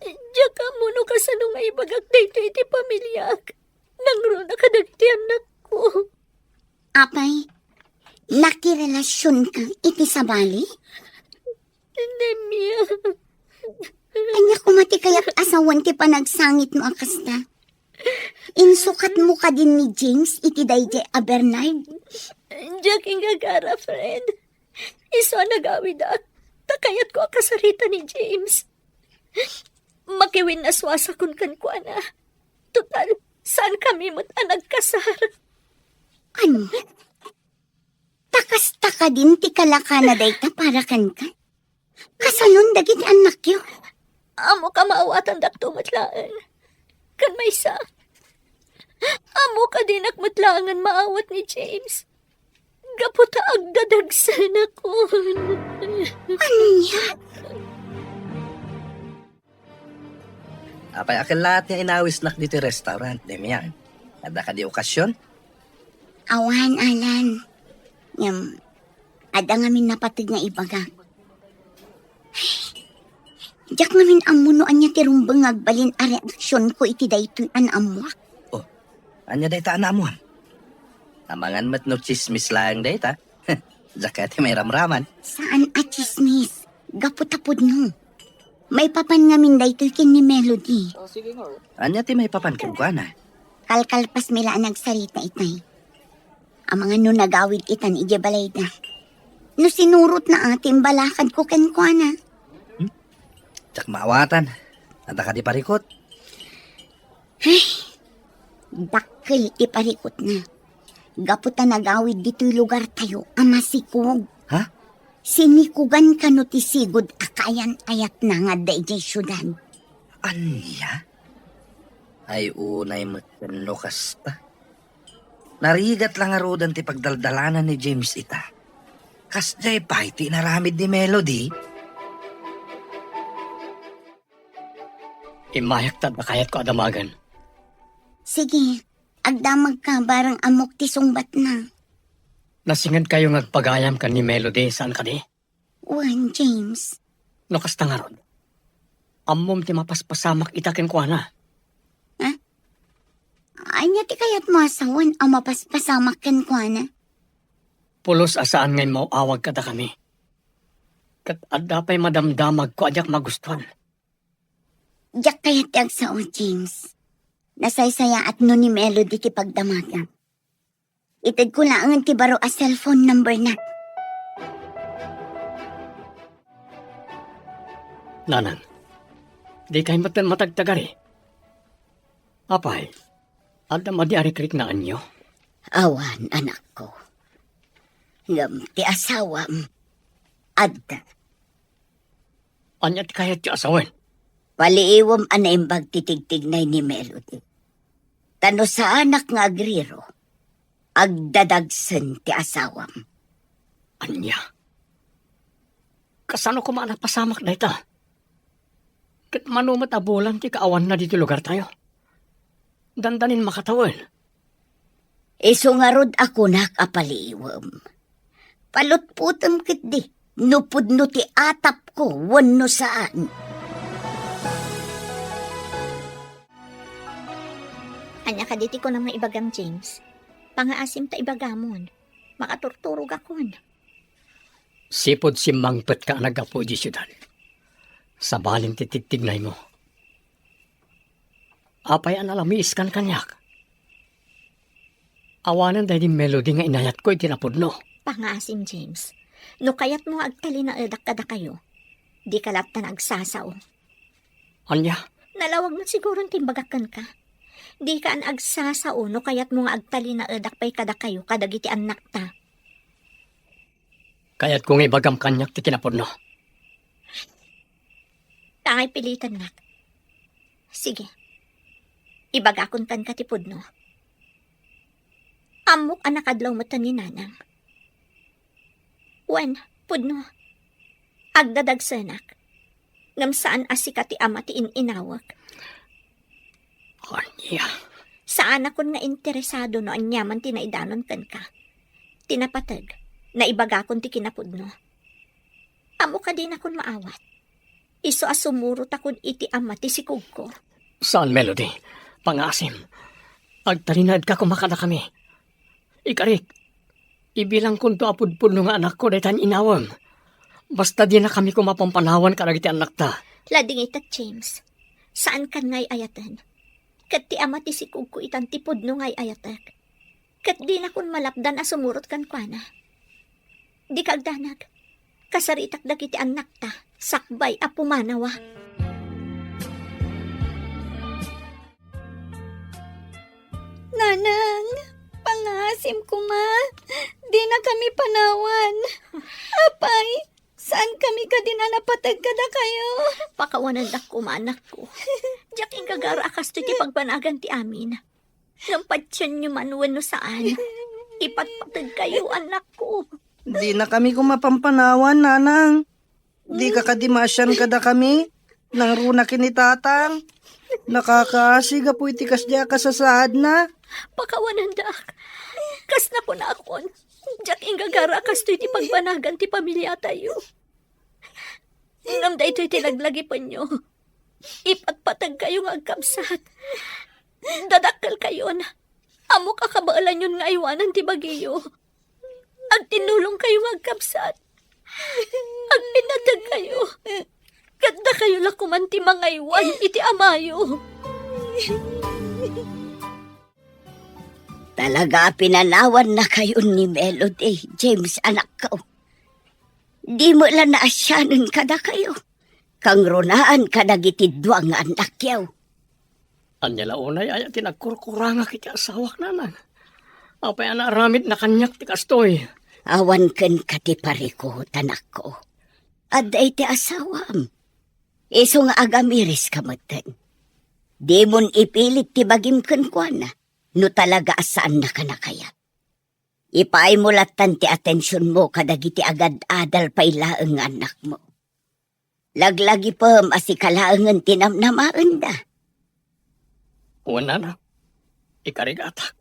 Diak ammo no kasano nga ibagak daytoy iti pamiliak. Nangruna kadagiti annakko. Apay, nakirelasionka iti sabali? Nemia. Ania koma ti kayat a sawen ti panagsangitmo a kasta? Insukatmo kadin ni James iti daydiay a Bernard? Diak inggagara, friend. Isu a nagawidak, ta kayatko a kasarita ni James. Makiwinnasuasakon kenkuana. Total, saankami met a nagkasar. Ania? Ta kasta kadin ti kalakana dayta para kenka? Kasanon dagiti annakyo? Ammok a maawatandakto met laeng. Ken maysa, ammok a dinak met laengen maawat ni James. Gapu ta agdadagsenakon. Ania? Apay a kellaat nga inawisnak ditoy restaurant, Demian? Adda kadi okasion? Awan, Alan. Ngem, adda ngamin napateg nga ibagak. Diak ngamin ammo no ania ti rumbeng nga agbalin a reaksionko iti daytoy a naammoak. Oh, ania dayta a naammoam? Amangan met no tsismis laeng dayta. Diak kayat ti mairamraman. Saan a tsismis. Gapu ta pudno. Maipapan ngamin daytoy ken ni Melody. Ania ti maipapan kenkuana? Kalkalpasmi la a nagsarita itay. Amangan no nagawid itan idiay balayda. No sinurotna a ti imbalakadko kenkuana. Hmm? Diak maawatan. Adda kadi parikut? Ay, dakkel ti parikutna. Gapu ta nagawid ditoy lugartayo a masikog. Ha? Sinikugan kano ti sigud a kaayan-ayatna nga adda idiay siudad. Ania? Ay, unay met no kasta. Narigat la ngaruden ti pagdaldalanan ni James ita. Kasdiay pay ti inaramid ni Melody? Immayak ta adda kayatko a damagen. Sige, agdamagka bareng ammok ti sungbatna. Nasingedkayo nga agpagayam ken ni Melody, saan kadi? Wen, James. No kasta ngarud, ammom ti mapaspasamak ita kenkuana. Ha? Ania ti kayatmo a sawen a mapaspasamak kenkuana? Pulos a saan nga immaw-awag kadakami. Ket adda pay madamdamagko a diak magustuan. Diak kayat ti agsao, James. Nasaysayaat no ni Melody ti pagdamagam. Itedko laengen ti baro a cellphone number na. Nanang, dikay metten matagtagari? Apay, adda madi a rikriknaanyo? Awan, anakko. Ngem ti asawam, adda. Ania ti kayatyo a sawen? Paliiwem a naimbag ti tigtignay ni Melody. Ta no saanak nga agriro, agdadagsen ti asawam. Ania? Kasano koma a napasamak dayta? Ket mano met a bulan ti kaawanna ditoy lugartayo? Dandanin makatawen. Isu ngarud a kunak a paliiwem. Palutpotem ketdi no pudno ti atapko wenno saan. Ania kadi ti kunam nga ibagam, James? Pangaasim ta ibagamon. Makaturturogakon. Sipud simmangpetka a naggapu idiay siudad, sabalin ti tigtignaymo. Apay a nalamiiskan kaniak? Awanen daydi Melody nga inayatko iti napudno. Pangaasim, James. No kayatmo nga agtalinaedak kadakayo, dika latta nga agsasao. Ania? Nalawag met siguron ti imbagak kenka. Dika nga agsasao no kayatmo nga agtalinaedak pay kadakayo kadagiti annakta. Kayatko nga ibagam kaniak ti kinapudno. Tangay pilitennak. Sige. Ibagakon kenka ti pudno. Ammok a nakadlaw met ni Nanang. Wen, pudno. Agdadagsenak. Ngem saan a sika ti ama ti in-inawek. Ania? Saanakon nga interesado no aniaman ti naidanon kenka. Ti napateg, naibagakon ti kinapudno. Ammok a dinakon maawat. Isu a sumurotakon iti ama ti sikugko. Saan, Melody. Pangaasim. Agtalinaedka koma kadakami. Ikarik, ibilangkonto a pudpudno nga anakko dayta nga inawem. Basta dinakami koma pampanawan kadagiti annakta. Ladingita, James. Saankan nga ay-ayaten. Ket ti ama ti sikugko itan ti pudno nga ay-ayatek. Ket dinakon malapdan a sumurot kenkuana. Dika agdanag. Kasaritak dagiti annakta, sakbay a pumanawa. Nanang, pangaasim koma. Dinakami panawan. Apay, saankami kadin a napateg kadakayo? Pakawanendak koma, anakko. Diak inggagara a kastoy ti pagbanagan ti amin. Ngem patienyo man wenno saan, ipatpategkayo, anakko. Dinakami koma pampanawan, Nanang. Dika kadi maasian kadakami? Nangruna ken ni Tatang. Nakakaasi gapu iti kasdiay a kasasaadna. Pakawanendak. Kasla kunakon, diak inggagara a kastoy ti pagbanagan ti pamiliatayo. Ngem daytoy ti laglagipenyo. Ipatpategkayo nga agkabsat. Dadakkelkayon. Ammok a kabaelanyon nga aywanen ti bagiyo. Agtinnulongkayo nga agkabsat. Agpinategkayo. Ket dakayo la koman ti mangaywan iti amayo. Talaga a pinanawannakayon ni Melody, James, anakko. Di met la naasianen kadakayo. Kangrunaan kadagiti dua nga annakyo. Ania la unay aya ti nagkurkurangak iti asawak, Nanang? Apay a naaramidna kaniak ti kastoy? Awan kenka ti parikut, anakko. Adda iti asawam. Isu nga agamiriska metten. Dimon ipilit ti bagim kenkuana no talaga a saannaka a kayat. Ipaaymo lattan ti atensionmo kadagiti agad-adal pay laeng nga annakmo. Laglagipem a sika laengen ti namnamaenda. Wen, Nanang, ikarigatak.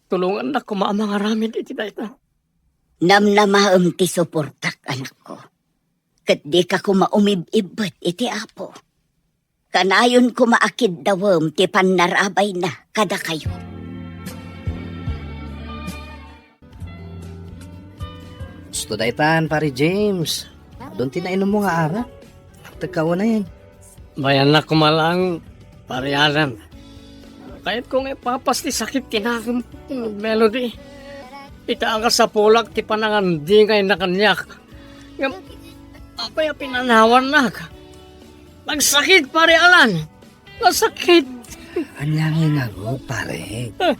Tulongannak koma a mangaramid iti dayta. Namnamaem ti suportak, anakko. Ket dika koma umib-ibbet iti Apo. Kanayon koma a kiddawem ti pannarabayna kadakayo. Kastoy daytan, Pare James. Adun ti nainummo nga arak. Agtekka unay. Bayannak koma laeng, Pare Alan. Kayatko nga ipapas ti sakit ti nakem, Melody. Ita a kasapulak ti panangandingayna kaniak. Ngem apay a pinanawannak? Nagsakit, Pare Alan. Nasakit. Ania ngay ngarud, pare? Ah,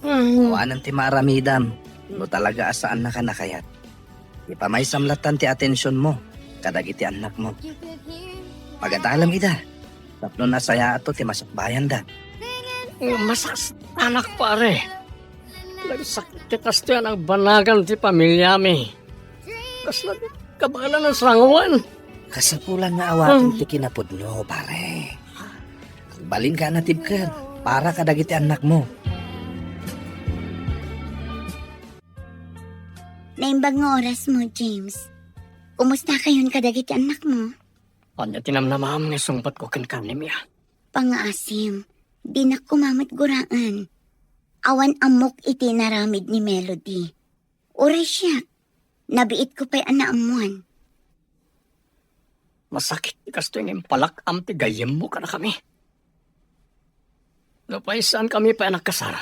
ah. Awanen ti maaramidam no talaga a saannaka a kayat. Ipamaysam lattan ti atensionmo kadagiti annakmo. Pagadalem ida tapno nasayaato ti masakbayanda. Masakit, anak, pare. Nagsakit ti kastoy a nagbanagan ti pamiliami. Kasla, Kabaelan a sangoen. Kasapulan nga awaten Hmm. ti kinapudno, pare. Agbalinka a natibker para kadagiti annakmo. Naimbag nga orasmo, James. Kumustakayon kadagiti annakmo? Ania ti namnamam nga isungbatko kenka, Nemia? Pangngaasim, dinak koma met guraen. Awan ammok iti inaramid ni Melody. Uray siak, nabiitko pay a naammoan. Masakit ti kastoy nga impalak-am ti gayyemmo kadakami. Nupay saankami pay a nagkasar,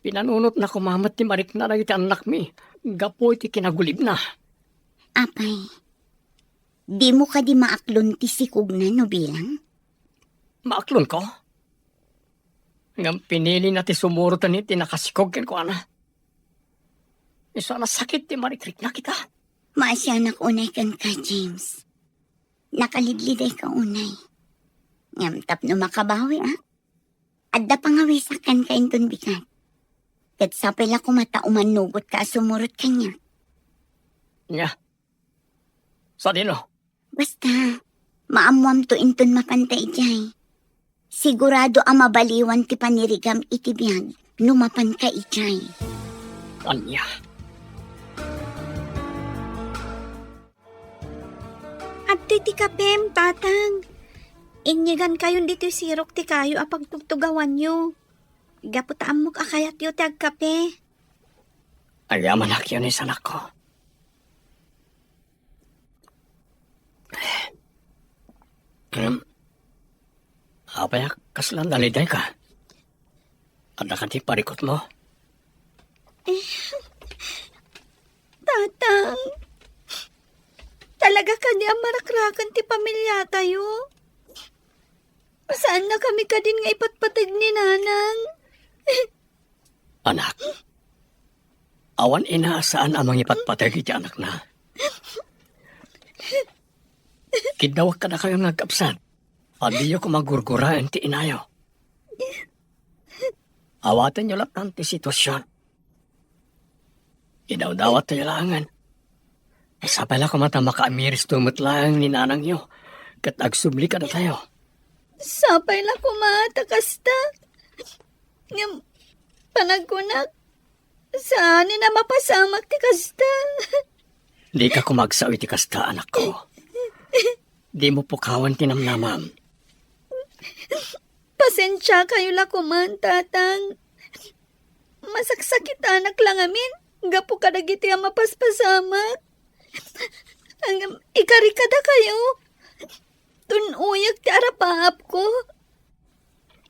pinanunotna koma met ti marikna dagiti annakmi gapu iti kinagulibna. Apay, dimo kadi maaklon ti sikogna no bilang? Maaklonko? Ngem pinilina ti sumurot iti nakasikog kenkuana. Isu a nasakit ti marikrikna kita. Maasianak unay kenka, James. Nakalidlidayka unay. Ngem tapno makabawiak, adda pangawisak kenka inton bigat. Ket sapay la koma ta umannugotka a sumurot kaniak. Nia? Sadino? Basta, maammoamto inton mapanta idiay. Sigurado a mabaliwan ti panirigam iti biag no mapanka idiay. Ania? Adtoy ti kapem, Tatang. Inyegankayon ditoy sirok ti kayo a pagtugtugawanyo. Gapu ta ammok a kayatyo ti agkape. Agyamanak, Eunice, anakko. Ngem, apay a kasla nalidayka? Adda kadi parikutmo? Tatang, talaga kadi a marakrakan ti pamiliatayo? Saannakami kadin nga ipatpateg ni Nanang? Anak, awan ina a saan a mangipatpateg iti anakna. Kiddawak kadakayo nga agkabsat a diyo koma gurguraen ti inayo. Awatenyo latta ti situasion. Idawdawatyo laengen. Sapay la koma ta makaamiristo met laeng ni nanangyo ket agsubli kadatayo. Sapay la koma ta kasta. Ngem panagkunak, saanen a mapasamak ti kasta. Dika koma agsao iti kasta, anakko. Dimo pukawen ti namnamam. Pasensiakayo la koman, Tatang. Masaksakitanak la ngamin gapu kadagiti a mapaspasamak. Ngem ikari kadakayo, tun-oyak ti arapaapko.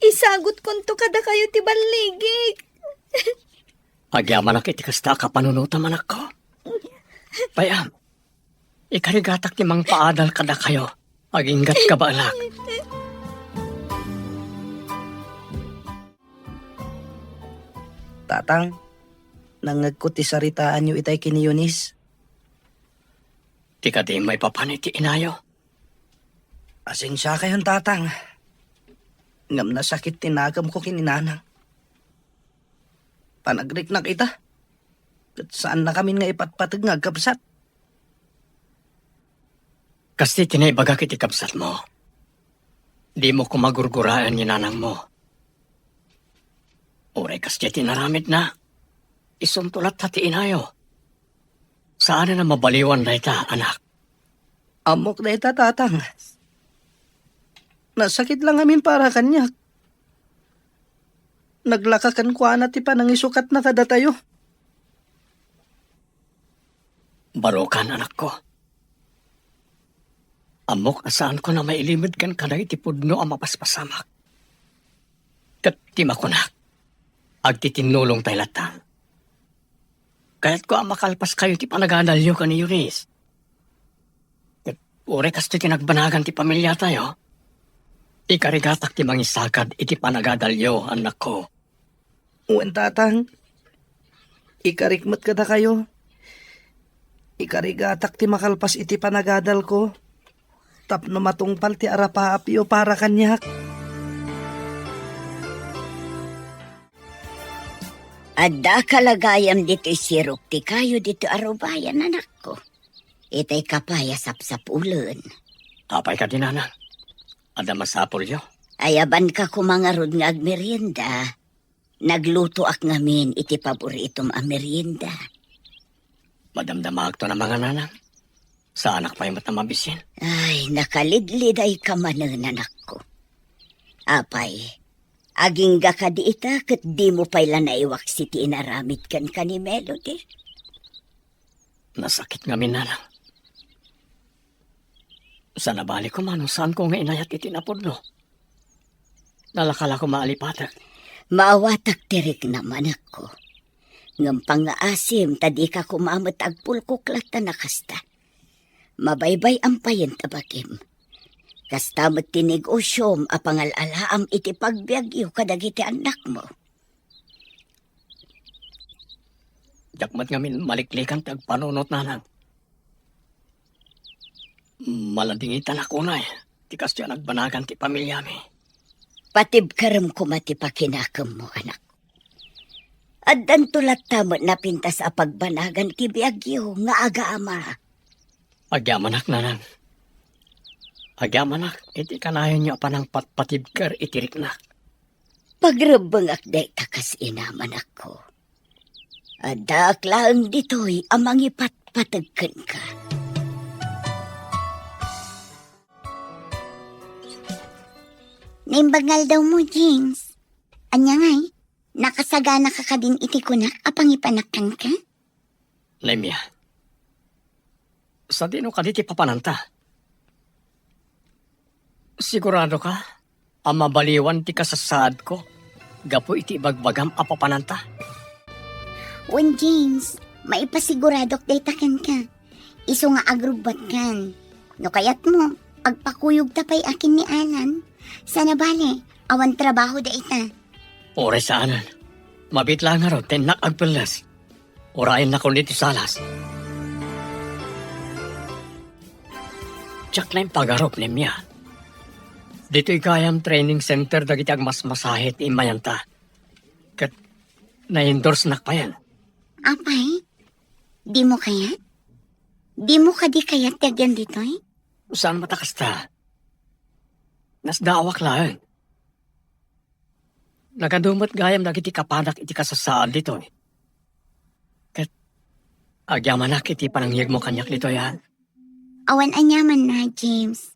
Isagutkonto kadakayo ti balligik. Agyamanak iti kasta a kapanunotam, anakko. Pay-am, ikarigatak ti mangpaadal kadakayo aginggat kabaelak. Tatang, nangngegko ti saritaanyo itay ken ni Eunice. Ti kadi maipapan iti inayo. Pasensiakayon, Tatang. Ngem nasakit ti nakemko ken ni Nanang. Panagriknak ita, ket saannakamin nga ipatpateg nga agkabsat. Kasta ti naibagak iti kabsatmo. Dimo koma gurguraen ni nanangmo. Uray kasta ti inaramidna, isunto latta ti inayo. Saanen a mabaliwan dayta, anak. Ammok dayta, Tatang. Nasakit la ngamin para kaniak. Naglaka kenkuana ti panangisukatna kadatayo. Barokan, anakko. Ammok a saanko a mailimed kenka dagiti pudno a mapaspasamak. Ket ti makunak, agtitinnulongtay latta. Kayatko a makalpaskayo ti panagadalyo ken ni Eunice. Ket uray kastoy ti nagbanagan ti pamiliatayo, ikarigatak ti mangisakad iti panagadalyo, annakko. Wen, Tatang. Ikarik met kadakayo. Ikarigatak ti makalpas iti panagadalko tapno matungpal ti arapaapyo para kaniak. Adda kalagayam ditoy sirok ti kayo ditoy arubayan, anakko. Itay ka pay a sapsapulen. Apay kadi, nanang? Adda masapulyo? Ayabanka koma ngarud nga agmerienda. Naglutoak ngamin iti paboritom a merienda. Madamdamaakto a mangan, nanang. Saanak pay met a mabisin. Ay, nakalidlidayka manen, anakko. Apay, agingga kadi ita ket dimo pay la naiwaksi ti inaramid kenka ni Melody? Nasakit ngamin, nanang. Saan a bale koma no saanko nga inayat iti napudno. Nalaka la koma a lipatek. Maawatak ti riknam, anakko. Ngem pangngaasim ta dika koma met agpulkok latta a kasta. Mabaybay-am payen ta bagim. Kasta met ti negosiom a pangal-alaam iti pagbiagyo kadagiti annakmo. Diak met ngamin maliklikan ti agpanunot, nanang. Maladingitanak unay ti kasdiay a nagbanagan ti pamiliami. Patibkerem koma ti pakinakemmo, anak. Addanto latta met napintas a pagbanagan ti biagyo nga agama. Agyamanak, nanang. Agyamanak iti kanayonyo a panangpatpatibker iti riknak. Pagrebbengak dayta kas inam, anakko. Addaak laeng ditoy a mangipatpateg kenka. Naimbag nga aldawmo, James. Ania ngay? Nakasaganaka kadin iti kunak a pangipanak kenka? Lemia, sadino kadi ti papananta? Siguradoka a mabaliwan ti kasasaadko gapu iti ibagbagam a papananta? Wen, James, maipasiguradok dayta kenka. Isu nga agrubbuatkan. No kayatmo, agpakuyogta pay a ken ni Alan. Saan a bale, awan trabaho dayta. Uray saanen. Mabiit laeng ngarud ta innak agpelles. Urayennakon iti salas. Diak naimpagarup, Lemia. Ditoy gayam training center dagiti agmasmasahe ti immayanta. Ket na-endorsenak payen. Apay? Dimo kayat? Dimo kadi kayat ti agyan ditoy? Saan met a kasta. Nasdaawak laeng. Nagadu met gayam dagiti kapadak iti kasasaad ditoy. Ket agyamanak iti panangyegmo kaniak ditoy, a? Awan aniamanna, James.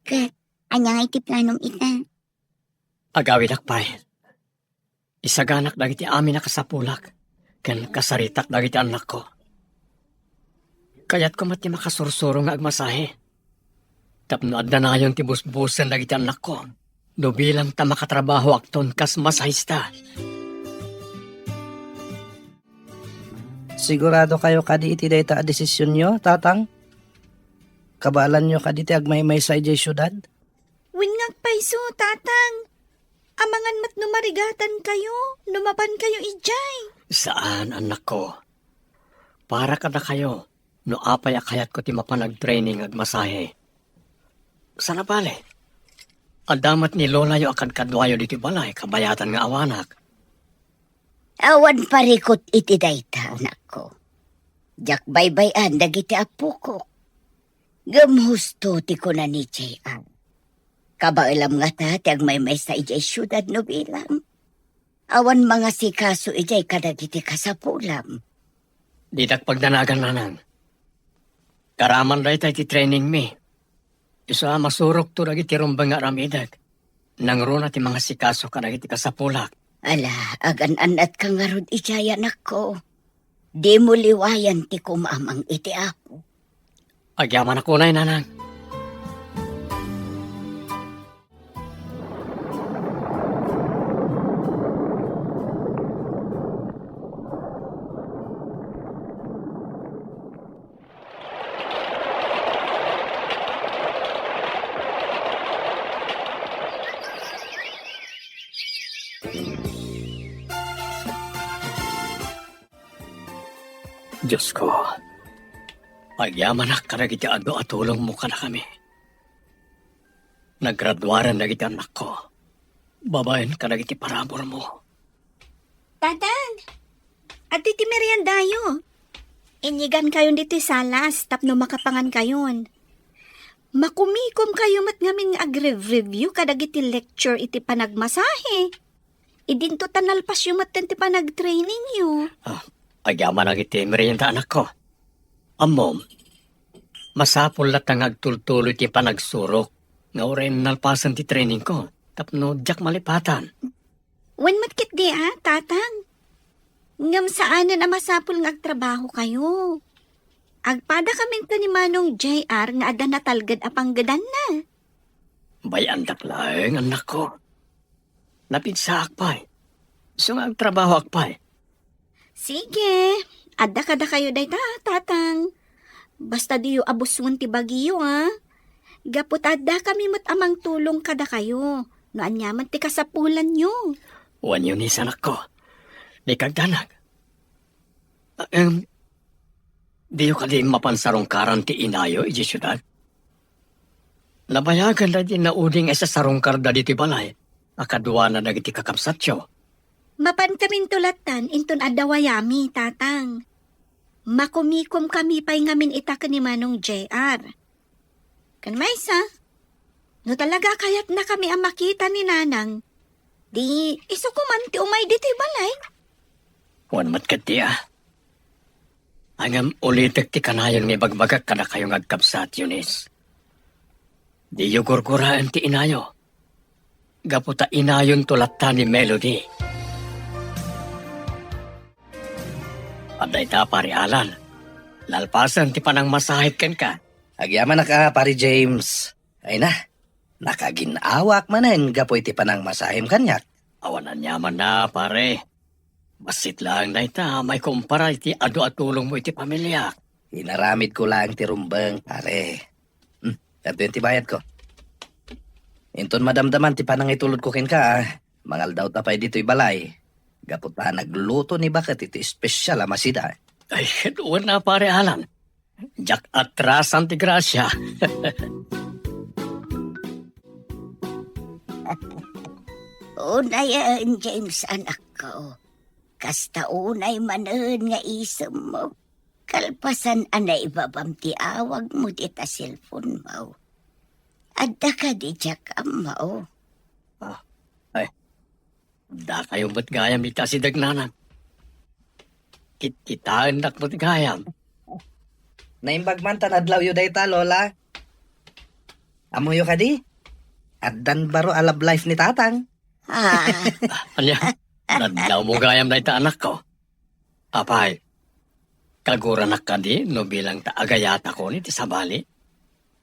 Ket ania nga iti planom ita? Agawidak pay. Isaganak dagiti amin a kasapulak ken kasaritak dagiti annakko. Kayatko met ti makasursuro nga agmasahe tapno addanayon ti busbusen dagiti annakko no bilang ta makatrabahoakton kas masahista. Sigurado kayo kadi iti dayta a desisionyo, Tatang? Kabaelanyo kadi ti agmaymaysa idiay siudad? Wen nga agpayso, Tatang. Amangan met no marigatan kayo, no mapan kayo idiay. Saan, annakko. Para kadakayo, no apay a kayatko ti mapan agtraining agmasahe. Saan a bale, adda met ni lolayo a kadkaduayo ditoy balay, kabayatan nga awanak. Awan parikut iti dayta, anakko. Diak baybay-an dagiti appokok. Ngem husto ti kuna ni J R. Kabaelam ngata ti agmaymaysa idiay siudad no bilang. Awan mangasikaso idiay kadagiti kasapulam. Didak pagdanagan, nanang. Karaman dayta iti trainingmi. Isu a masurokto dagiti rumbeng nga aramidek. Nangruna ti mangasikaso kadagiti kasapulak. Ala, agan-annatka ngarud idiay, anakko. Dimo liwayan ti kumamang iti Apo. Agyamanak unay, nanang. Diosko, agyamanak kadagiti adu a tulongmo kadakami. Naggraduaren dagiti annakko babaen kadagiti paraburmo. Tatang, adtoy ti meriendayo. Inyigankayon ditoy salas tapno makapangankayon. Makumikomkayo met ngamin nga agrev-review kadagiti lecture iti panagmasahe. Idinto ta nalpasyo met ti panagtrainingyo. Ah, agyamanak iti merienda, anakko. Ammom, masapul latta nga agtultuloy ti panagsurok nga uray nalpasen ti trainingko tapno diak malipatan. Wen met ketdi a, Tatang. Ngem saanen a masapul nga agtrabahokayo. Agpadakamin ken ni Manong J R nga adda natalged a panggedanna. Bay-andak laeng, annakko. Napigsaak pay. Isu nga agtrabahoak pay. Sige, adda kadakayo dayta, Tatang. Basta diyo abusen ti bagiyo, a. Gapu ta addakami met a mangtulong kadakayo no aniaman ti kasapulanyo. Wen, Eunice, anakko. Dika agdanag. Em, diyo kadi mapan sarungkaran ti inayo idiay siudad? Nabayagan dagiti naudi nga isasarungkarda ditoy balay a kaduana dagiti kakabsatyo. Mapankaminto lattan inton adda wayami, Tatang. Makumikomkami pay ngamin ita ken ni Manong J R. Ken maysa, no talaga a kayatnakami a makita ni Nanang, di isu koman ti umay ditoy balay. Wen met ketdi a. Ngem ulitek ti kanayon nga ibagbagak kadakayo nga agkabsat, Eunice. Diyo gurguraen ti inayo. Gapu ta inayonto latta ni Melody. Adda ita, Pare Alan. Nalpasen ti panangmasahek kenka. Agyamanak a, Pare James. Ay na, nakagin-awak manen gapu iti panangmasahem kaniak. Awan aniamanna, pare. Bassit laeng dayta maikumpara iti adu a tulongmo iti pamiliak. Inaramidko laeng ti rumbeng, pare. Hmm, adtoyen ti bayadko. Inton madamdaman ti panangitulodko kenka, a, mangaldawta pay ditoy balay. Gapu ta nagluto ni baket iti espesyal a masida. Ay, wen a, Pare Alan. Diak atrasan ti grasia. Unayen, James, anakko. Kasta unay manen nga isemmo. Kalpasan a naibabam ti awagmo dita cellphone-mo. Adda kadi diak ammo? Ah, ay, dakayo met gayam iti asideg, Nanang. Kitkitaennak met gayam. Naimbag man ta nadlawyo dayta, Lola. Ammoyo kadi? Addan baro a love life ni Tatang. Ah. Ania, nadlawmo gayam dayta, anakko? Apay, kaguranak kadi no bilang ta agayatakon iti sabali?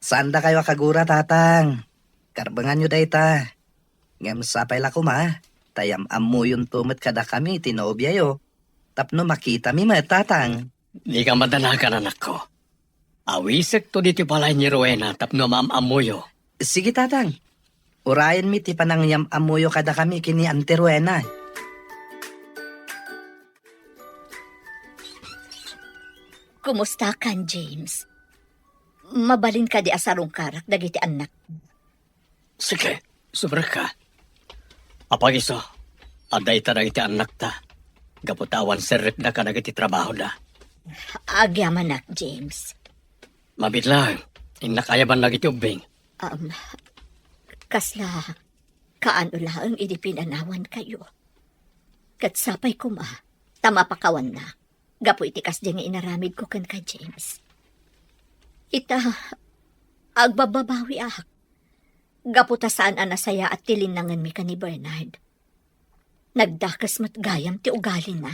Saandakayo a kagura, Tatang. Karbenganyo dayta. Ngem sapay la koma, ta yam-ammoyonto met kadakami ti nobiayo, tapno makitami met, Tatang. Dika madanagan, anakko. Awisekto ditoy balay ni Rowena tapno maam-ammoyo. Sige, Tatang. Urayenmi ti panangyam-ammoyo kadakami ken ni Auntie Rowena. Kumustakan, James? Mabalin kadi a sarungkarak dagiti annak? Sige, subrekka. Apay isu, adda ita dagiti annakta. Gapu ta awan serrekda kadagiti trabahoda. Agyamanak, James. Mabiit laeng, innak ayaban dagiti ubbing. Um, kasla kaano laeng idi pinanawankayo. Ket sapay koma, ta mapakawanna, gapu iti kasdi nga inaramidko kenka, James. Ita, agbabbabawiak. Gapu ta saan a nasayaat ti linnangenmi ken ni Bernard. Nagdakes met gayam ti ugalina.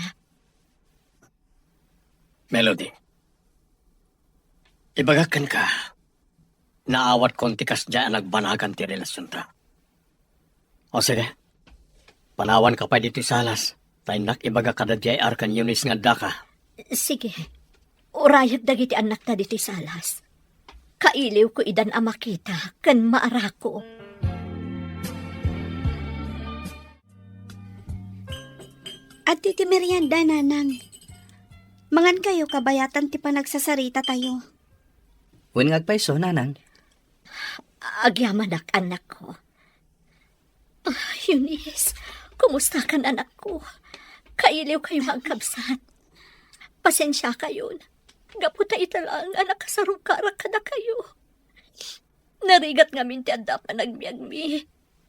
Melody, ibagak kenka, naawatkon ti kasdiay a nagbanagan ti relasionta. O sige, panawanka pay ditoy salas, ta innak ibaga kada J R ken Eunice nga addaka. Sige. Urayek dagiti annakta ditoy salas. Kailiwko idan a makita ken maarako. Adtoy ti merienda, Nanang. Mangankayo kabayatan ti panagsasarita tayo. Wen nga agpayso, Nanang? Agyamanak, annakko. Ah, Eunice, kumustakan, anakko? Kailiwkayo nga agkabsat. Pasensiakayon. gapu ta ita laeng a nakasarungkarak kadakayo. Narigat ngamin ti adda panagbiagmi.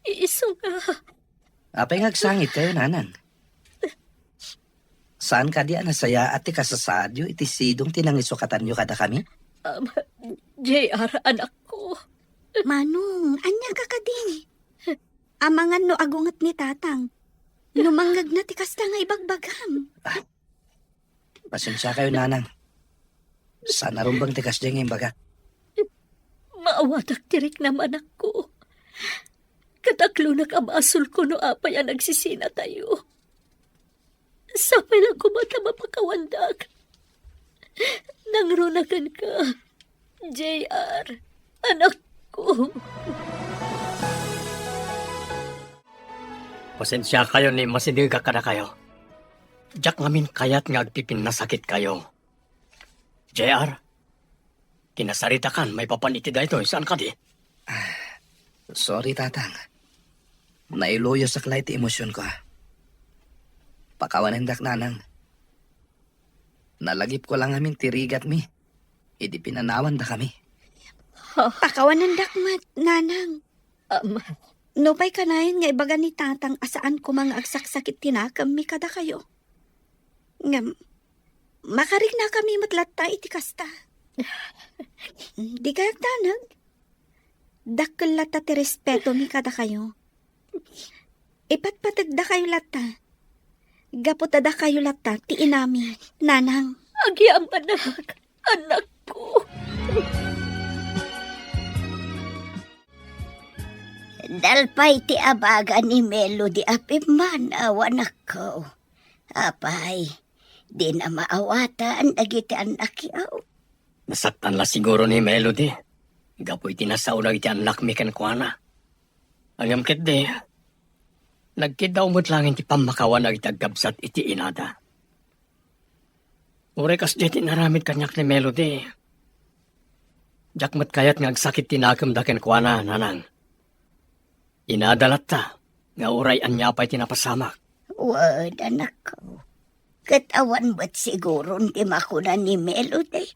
Isu nga. Apay nga agsangitkayo, nanang? Saan kadi a nasayaat ti kasasaadyo iti sidong ti nangisukatanyo kadakami? Um, J R, anakko. Manong, ania ka kadi? Amangan no agunget ni Tatang. No mangngegna ti kasta nga ibagbagam. Ah, pasensiakayo, nanang. Saan a rumbeng ti kasdiay nga imbagak. Maawatak ti riknam, anakko. Ket aklonak a basolko no apay a nagsisinatayo. Sapay la koma ta mapakawandak. Nangruna kenka, J R, anakko. Pasensiakayo ni masidegak kadakayo. Diak ngamin kayat nga agpipinnasakitkayo. J R, kinasaritakan maipapan iti daytoy, saan kadi? Ah, sorry, Tatang. Nailuyosak la iti emosionko. Pakawanendak, nanang. Nalagipko la ngamin ti rigatmi idi pinanawandakami. Pakawanendak met, nanang. Ama. Nupay kanayon nga ibaga ni Tatang a saan koma nga agsaksakit ti nakemmi kadakayo. Ngem, makariknakami met latta iti kasta. Dikay agdanag. Dakkel latta ti respetomi kadakayo. Ipatpategdakayo latta. Gapu ta dakayo latta ti inami, nanang. Agyamanak, anakko. Nalpay ti abaga ni Melody a pimmanaw, anakko. Apay, dina maawatan dagiti annakyo? Nasaktan la siguro ni Melody gapu iti nasaona iti annakmi kenkuana. Ngem ketdi, nagkiddaw met laeng ti pammakawan dagiti agkabsat iti inada. Uray kasdiay ti inaramid kaniak ni Melody, diak met kayat nga agsakit ti nakemda kenkuana, nanang. Inada latta nga uray ania pay ti napasamak. Wen, anakko. Ket awan met siguron ti makuna ni Melody.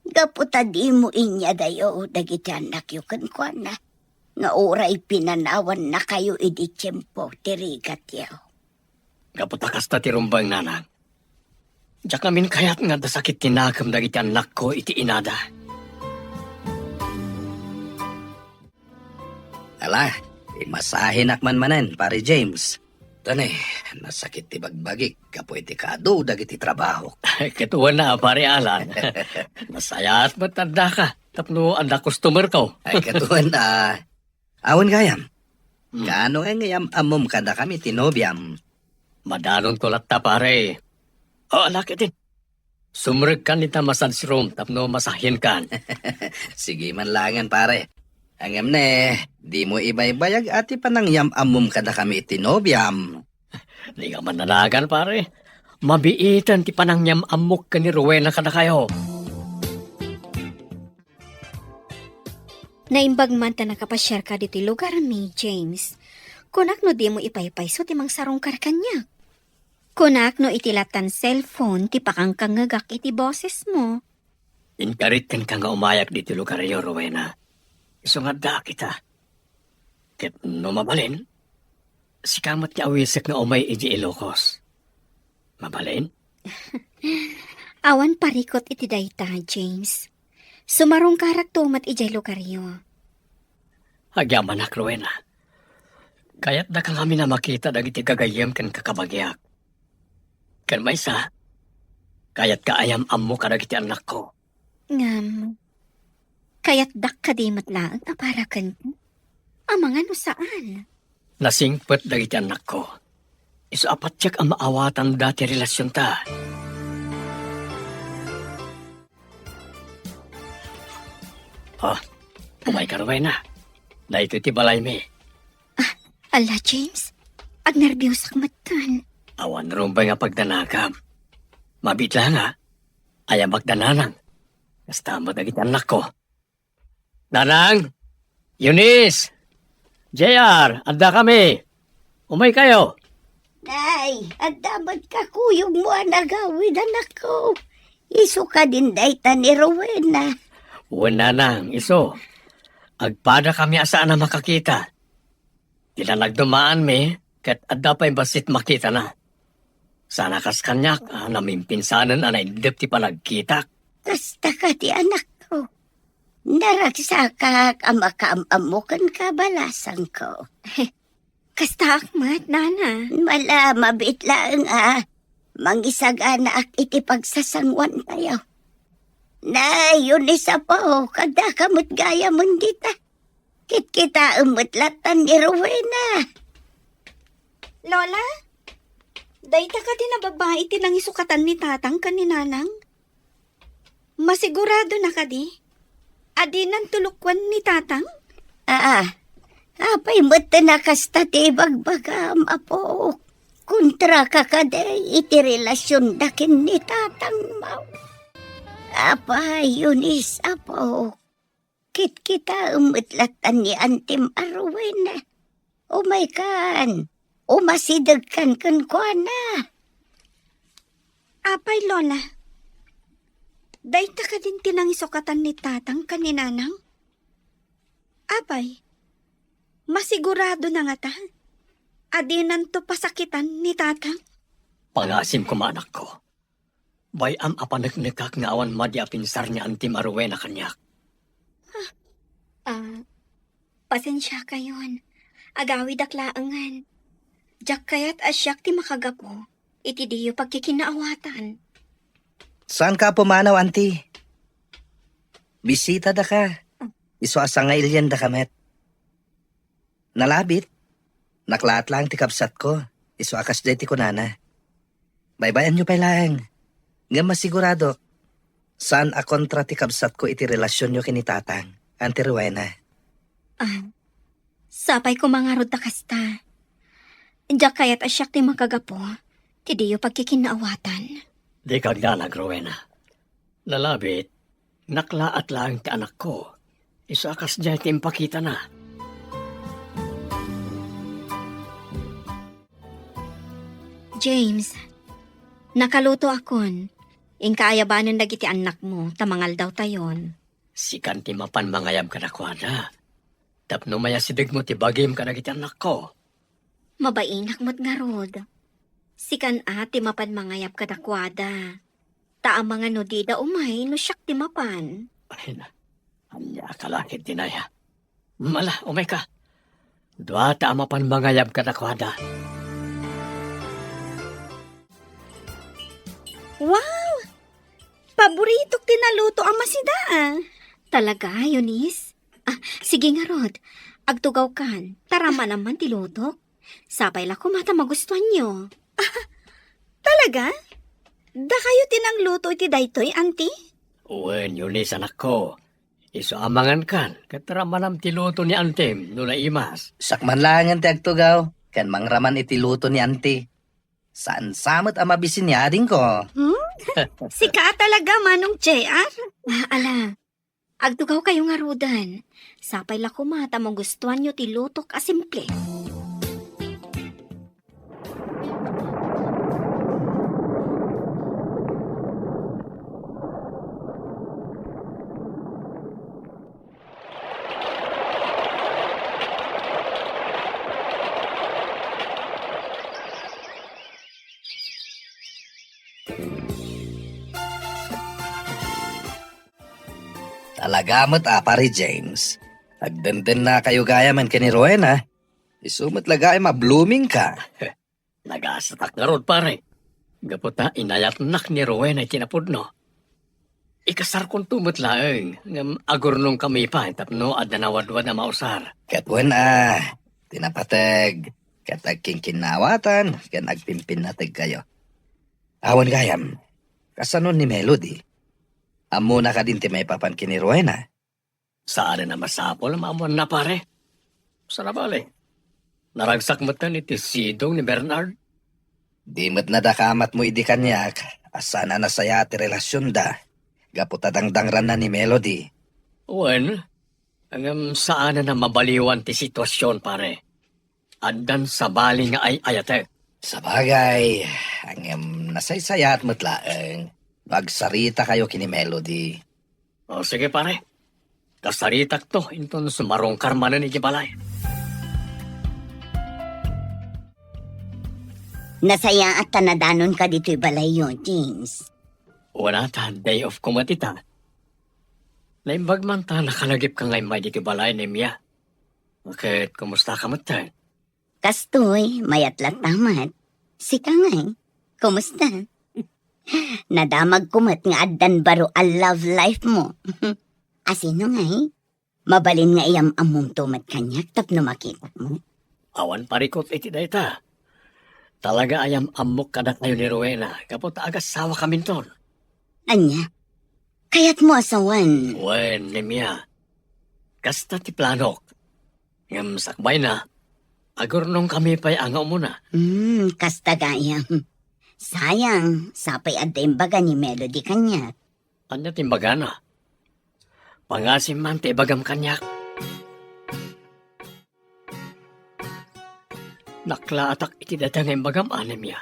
Gapu ta dimo inyadayo dagiti annakyo kenkuana, nga uray pinanawannakayo idi tiempo ti rigatyo. Gapu ta kasta ti rumbeng, nanang. Diak ngamin kayat nga adda sakit ti nakem dagiti annakko iti inada. Ala, imasahenak man manen, Pare James. Tane, nasakit ti bagbagik gapu iti kaadu dagiti trabahok. Ket wen a, Pare Alan. Nasayaat met addaka tapno adda customerko. Ay, ket wen a. Awan gayam. Hmm. Kaano nga iyam-ammom kadakami ti nobiam? Madanonto latta, pare. O, ala ketdin. Sumrekkan ita massage room tapno masahenkan. Sige man laengen, pare. Ngem ne, dimo ibaybayag a ti panangyam-ammom kadakami iti nobiam. Dika mannanagan, pare. Mabiiten ti panangyam-ammok ken ni Rowena kadakayo. Naimbag man ta nakapasiarka ditoy lugarmi, James. Kunak no dimo ipaypayso ti mangsarungkar kaniak. Kunak no iti lattan cellphone ti pakangkangngegak iti bosesmo. Inkarit kenka nga umayak ditoy lugaryo, Rowena. Isu nga addaak ita. Ket no mabalin, sika met ti awisek nga umay idiay Ilocos. Mabalin? Awan parikut iti dayta, James. Sumarungkarakto met idiay lugaryo. Agyamanak, Rowena. Kayatdaka ngamin a makita dagiti gagayyem ken kakabagiak. Ken maysa, kayatka a yam-ammo kadagiti annakko. Ngem, kayatdak kadi met laeng a para kenka? Amangan no saan? Nasingpet dagiti annakko. Isu a patiek a maawatanda ti relasionta. Ah, umayka, Rowena. Daytoy ti balaymi. Ah, ala, James. Agnerbiosak metten. Awan rumbeng a pagdanagam. Mabiit laeng a, ayamak da Nanang. Kasta met dagiti annakko. Nanang! Eunice! J R, addakami! Umaykayo! Nay, adda met kakuyogmo a nagawid, anakko. Isu kadin dayta ni Rowena. Wen, nanang, isu. Agpadakami a saan a makakita. Ti nanagdumaanmi, ket adda pay bassit makitana. Saan a kas kaniak a namimpinsanen a naiddep ti panagkitak. Kasta ka ti anakko. Naragsakak a makaam-ammo ken kabalasangko. Kastaak met, nana. Mala, mabiit laeng a mangisaganaak iti pagsasanguantayo. Nay, Eunice, apo, kaddaka met gayamen dita. Kitkitaem met lattan ni Rowena. Lola, dayta kadi a babai ti nangisukatan ni tatang ken ni nanang? Masigurado na kadi a dinan tulukwan ni tatang? Aa, apay met a kasta ti ibagbagam, apo? Kontra ka kadi iti relasionda ken ni tatangmo? Apay, Eunice, apo, kitkitaem met lattan ni Antim a Rowena. Umaykan, umasidegkan kenkuana. Apay, Lola, dayta kadin ti nangisukatan ni tatang ken ni nanang? Apay, masigurado na ngata a dinanto pasakitan ni tatang? Pangasim koma, anakko. Bay-am a paneknekak nga awan madi a pinsar ni Antim a Rowena kaniak. Ah, pasensiakayon. Agawidak laengen. Diak kayat a siak ti makagapu iti diyo pagkikinnaawatan. Saanka a pumanaw, Anti? Bisitadaka. Isu a sangailiandaka met. Nalabit, naklaat laeng ti kabsatko, isu a kasdiay ti kunana. Baybayanyo pay laeng, ngem masiguradok, saan a kontra ti kabsatko iti relasionyo ken ni Tatang, Auntie Rowena. Ah, sapay koma ngarud ta kasta. Diak kayat a siak ti makagapu ti diyo pagkikinnaawatan. Dika agdanag, Rowena. Nalabit, naklaat laeng ti anakko. Isu a kasdiay ti impakitana. James, nakalutoakon. Inka ayabanen dagiti annakmo ta mangaldawtayon. Sikan ti mapan mangayab kadakuada. Tapno mayasidegmo ti bagim kadagiti annakko. Mabainak met ngarud. Sikan a ti mapan mangayab kadakuada. Ta amangan no dida umay no siak ti mapan. Ay na, ania a kalakid ti naya? Mala, umayka. Duata a mapan mangayab kadakuada. Wow! Paboritok ti naluto a masida, ah. Talaga, Eunice? Ah, sige ngarud. Agtugawkan. Taramanam man ti lutok. Sapay la koma ta magustuanyo. Talaga? Dakayo ti nangluto iti daytoy, Auntie? Wen, Eunice, anakko. Isu a mangankan, ket ramanam ti luto ni Antim no naimas. Siak man laengen ti agtugaw, ken mangraman iti luto ni Auntie. Saan sa met a mabisin ni adingko. Hmm? Sika talaga, Manong J R? Ah, ala. Agtugawkayo ngaruden. Sapay la koma ta magustuanyo ti lutok a simple. Talaga met a, Pare James. Agdendennakayo gayam ken ni Rowena. Isu met la gayam a blooming ka. Nagasatak ngarud, pare. Gapu ta inayatnak ni Rowena iti napudno. Ikasarkonto met laeng, ngem agurnongkami pay tapno adda nawadwad a mausar. Ket wen a, ti napateg, ket agkinkinnawatan, ken agpimpinnategkayo. Awan gayam, kasano ni Melody? Ammona kadin ti maipapan ken ni Rowena? Saanen a masapul a maammoanna, pare. Sabali, naragsak metten iti sidong ni Bernard. Di met nadakamatmo idi kaniak a saan a nasayaat ti relasionda gapu ta dangrangranna ni Melody. Wen, ngem saanen a mabaliwan ti situasion, pare. Addan sabali nga ay-ayatek. Sabagay, ngem nasaysayaat met laeng. Agsaritakayo ken ni Melody. O, sige, pare. Kasaritakto, inton sumarungkar manen iti balay. Nasayaat ta nadanonka ditoy balayyo, James. Wen a, ta day off ko met ita. Naimbag man ta nakalagipka nga immay ditoy balay ni Mia. Ket, kumustaka met? Kastoy, mayat latta met. Sika ngay, kumusta? Nadamagko met nga addan baro a love life mo. Asino ngay? Mabalin nga iyam-ammomto met kaniak tapno makitak mo? Awan parikut iti dayta. Talaga a yam-ammok kadakayo ni Rowena gapu ta agasawa kaminton. Ania? Kayatmo a sawen? Wen, ni Mia. Kasta ti planok. Ngem sakbayna, agurnongkami pay a nga umuna. Hmm, kasta gayam. Sayang, sapay adda imbaga ni Melody kaniak. Ania ti imbagana? Pangasim man ti ibagam kaniak. Naklaatak iti dayta nga imbagam, a, ni Mia.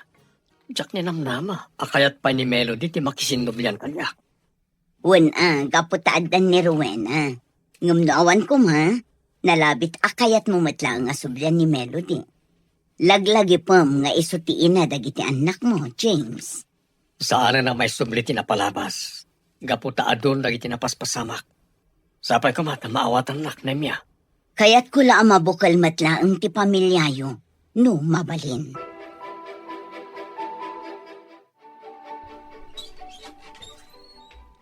Diak ninamnama a kayat pay ni Melody ti makisinnublian kaniak. Wen a, gapu ta addan ni Rowena. Ngem no awan koma, nalabit a kayatmo met laeng a sublian ni Melody. Laglagipem nga isu ti ina dagiti annakmo, James. Saanen a maisubli ti napalabas, gapu ta adun dagiti napaspasamak. Sapay koma ta maawatannak, ni Mia. Kayatko la a mabukel met laeng ti pamiliayo, no mabalin.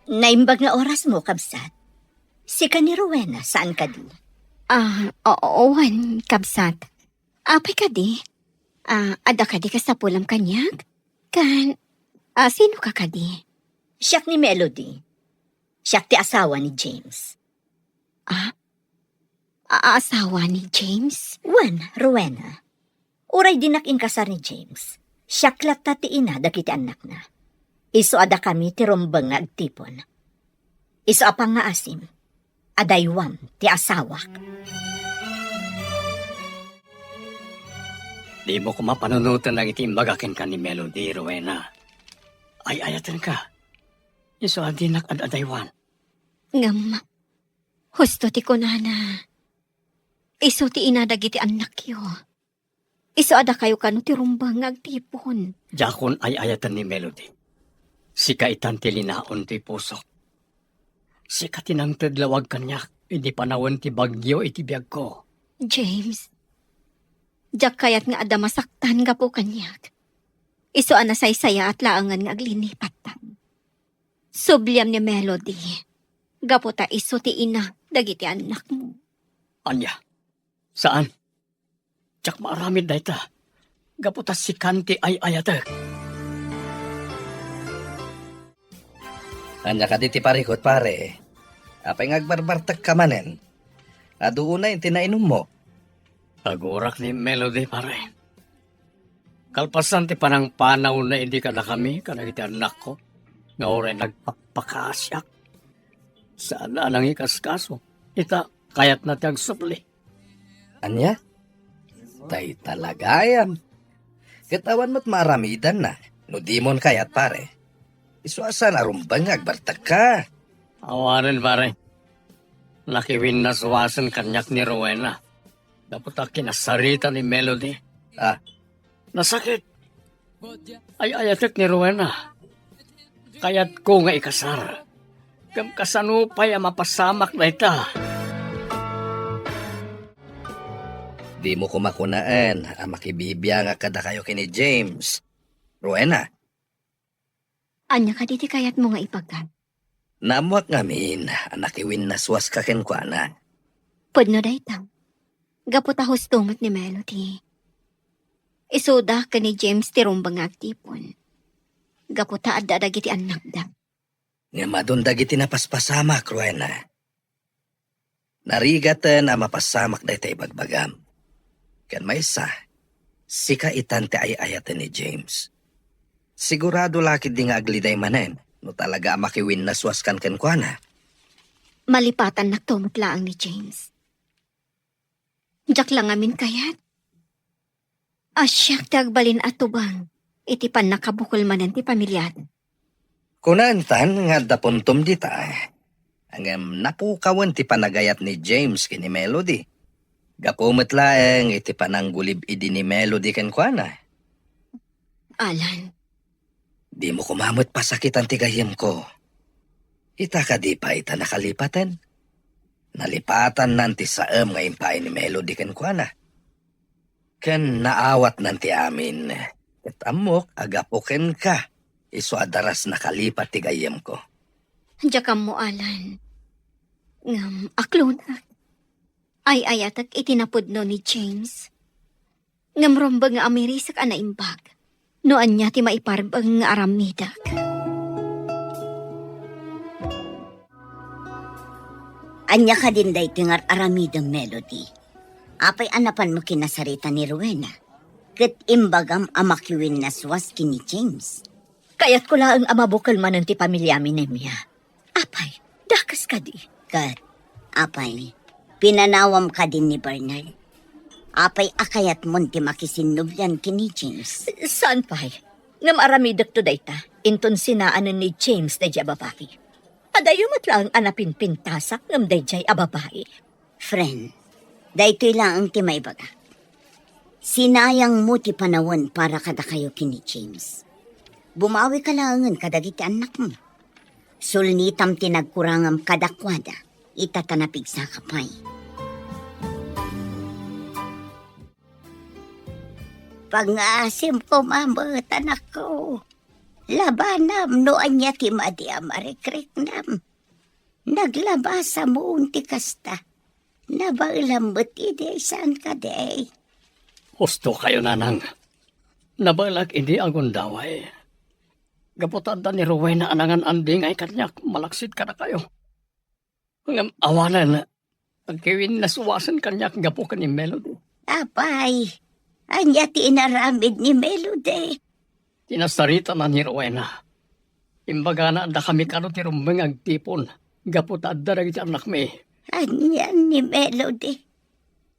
Naimbag nga orasmo, kabsat. Sika ni Rowena, saan kadi? Ah, oo, wen, kabsat. Apay kadi? Ah, adda kadi kasapulam kaniak? Kan, ah, sinoka kadi? Siak ni Melody. Siak ti asawa ni James. Ah? A-, asawa ni James? Wen, Rowena. Uray dinak inkasar ni James, siak latta ti ina dagiti annakna. Isu a dakami ti rumbeng nga agtipon. Isu a pangngaasim, adaywam ti asawak. Dimo koma panunoten dagiti imbaga kenka ni Melody, Rowena. Ay-ayatenka. Isu a dinak ad-adaywan. Ngem, husto ti kunana, isu ti ina dagiti annakyo. Isu a dakayo kano ti rumbeng nga agtipon. Diakon ay-ayaten ni Melody. Sika itan ti linaon ti pusok. Sika ti nangted lawag kaniak idi panawen ti bagyo iti biagko. James, diak kayat nga adda masaktan gapu kaniak. Isu a nasaysayaat laengen nga aglinipattan. Subliam ni Melody, gapu ta isu ti ina dagiti annakmo. Ania? Saan? Diak maaramid dayta. Gapu ta sikan ti ay-ayatek. Ania kadi ti parikut, pare? Apay nga agbarbartekka manen? Adu unay ti nainummo. Agurak ni Melody, pare. Kalpasan ti panangpanawna idi kadakami, kadagiti annakko, nga uray nagpakpakaasiak. Saan a nangikaskaso. Ita, kayatna ti agsubli. Ania? Dayta la gayam. Ket awan met maaramidanna, no dimon kayat, pare. Isu a saan a rumbeng nga agbartekka. Awanen, pare. Nakiwinnaswasen kaniak ni Rowena. Gapu ta kinasarita ni Melody. Ah. Nasakit. Ay-ayatek ni Rowena. Kayatko nga ikasar. Ngem kasano pay a mapasamak dayta? Dimo koma kunaen a makibibiangak kadakayo ken ni James. Rowena. Ania kadi ti kayatmo nga ibaga? Naammoak ngamin a nakiwinnaswaska kenkuana. Pudno dayta. Gapu ta husto met ni Melody. Isuda ken ni James ti rumbeng nga agtipon. Gapu ta adda dagiti annakda. Ngem adun dagiti napaspasamak, Rowena. Narigaten a mapasamak dayta ibagbagam. Ken maysa, sika itan ti ay-ayaten ni James. Sigurado la ketdi nga agliday manen no talaga a makiwinnaswaskan kenkuana. Malipatannakto met laeng ni James. Diak la ngamin kayat a siak ti agbalin a tubang iti pannakabukel manen ti pamiliada. Kunaentan nga adda puntom dita. Ngem napukawen ti panagayat ni James ken ni Melody. Gapu met laeng iti pananggulib idi ni Melody kenkuana. Alan. Dimo koma met pasakitan ti gayyemko. Ita kadi pay ta nakalipaten? Nalipatannan ti saem nga impaay ni Melody kenkuana. Ken naawatnan ti amin. Ket ammok a gapu kenka, isu a daras nakalipat ti gayyemko. Diak ammo, Alan. Ngem, aklonak. Ay-ayatek iti napudno ni James. Ngem rumbeng nga umirisek a naimbag. No ania ti maiparbeng nga aramidek. Ania kadin daytoy nga ar-aramidem, Melody? Apay a napanmo kinasarita ni Rowena? Ket imbagam a makiwinnaswas ken ni James. Kayatko laeng a mabukel manen ti pamiliami, Nemia. Apay, dakes kadi? Ket, apay, pinanawam kadi ni Bernard? Apay a kayatmon ti makisinnublian ken ni James? Saan pay? Ngem aramidekto dayta, inton sinaanen ni James daydiay a babai. Adayo met laeng a napinpintasak ngem daydiay a babai. Friend, daytoy laeng ti maibagak. Sinayangmo ti panawen para kadakayo ken ni James. Bumawika laengen kadagiti annakmo. Sulnitam ti nagkurangam kadakuada, ita ta napigsaka pay. Pangngaasim koma met, anakko. Labanam no ania ti madi a marikriknam. Naglabasam ti kasta. Nabaelam met idi, saan kadi? Husto kayo, nanang. Nabaelak idi agundaway. Gapu ta adda ni Rowena a nangan-andingay kaniak malaksid kadakayo. Ngem awanen, agkiwinnaswasen kaniak gapu ken ni Melody. Apay, ania ti inaramid ni Melody? Ti nasaritana ni Rowena. Imbagana a dakami kano ti rumbeng nga agtipon gapu ta adda dagiti annakmi. Anian ni Melody?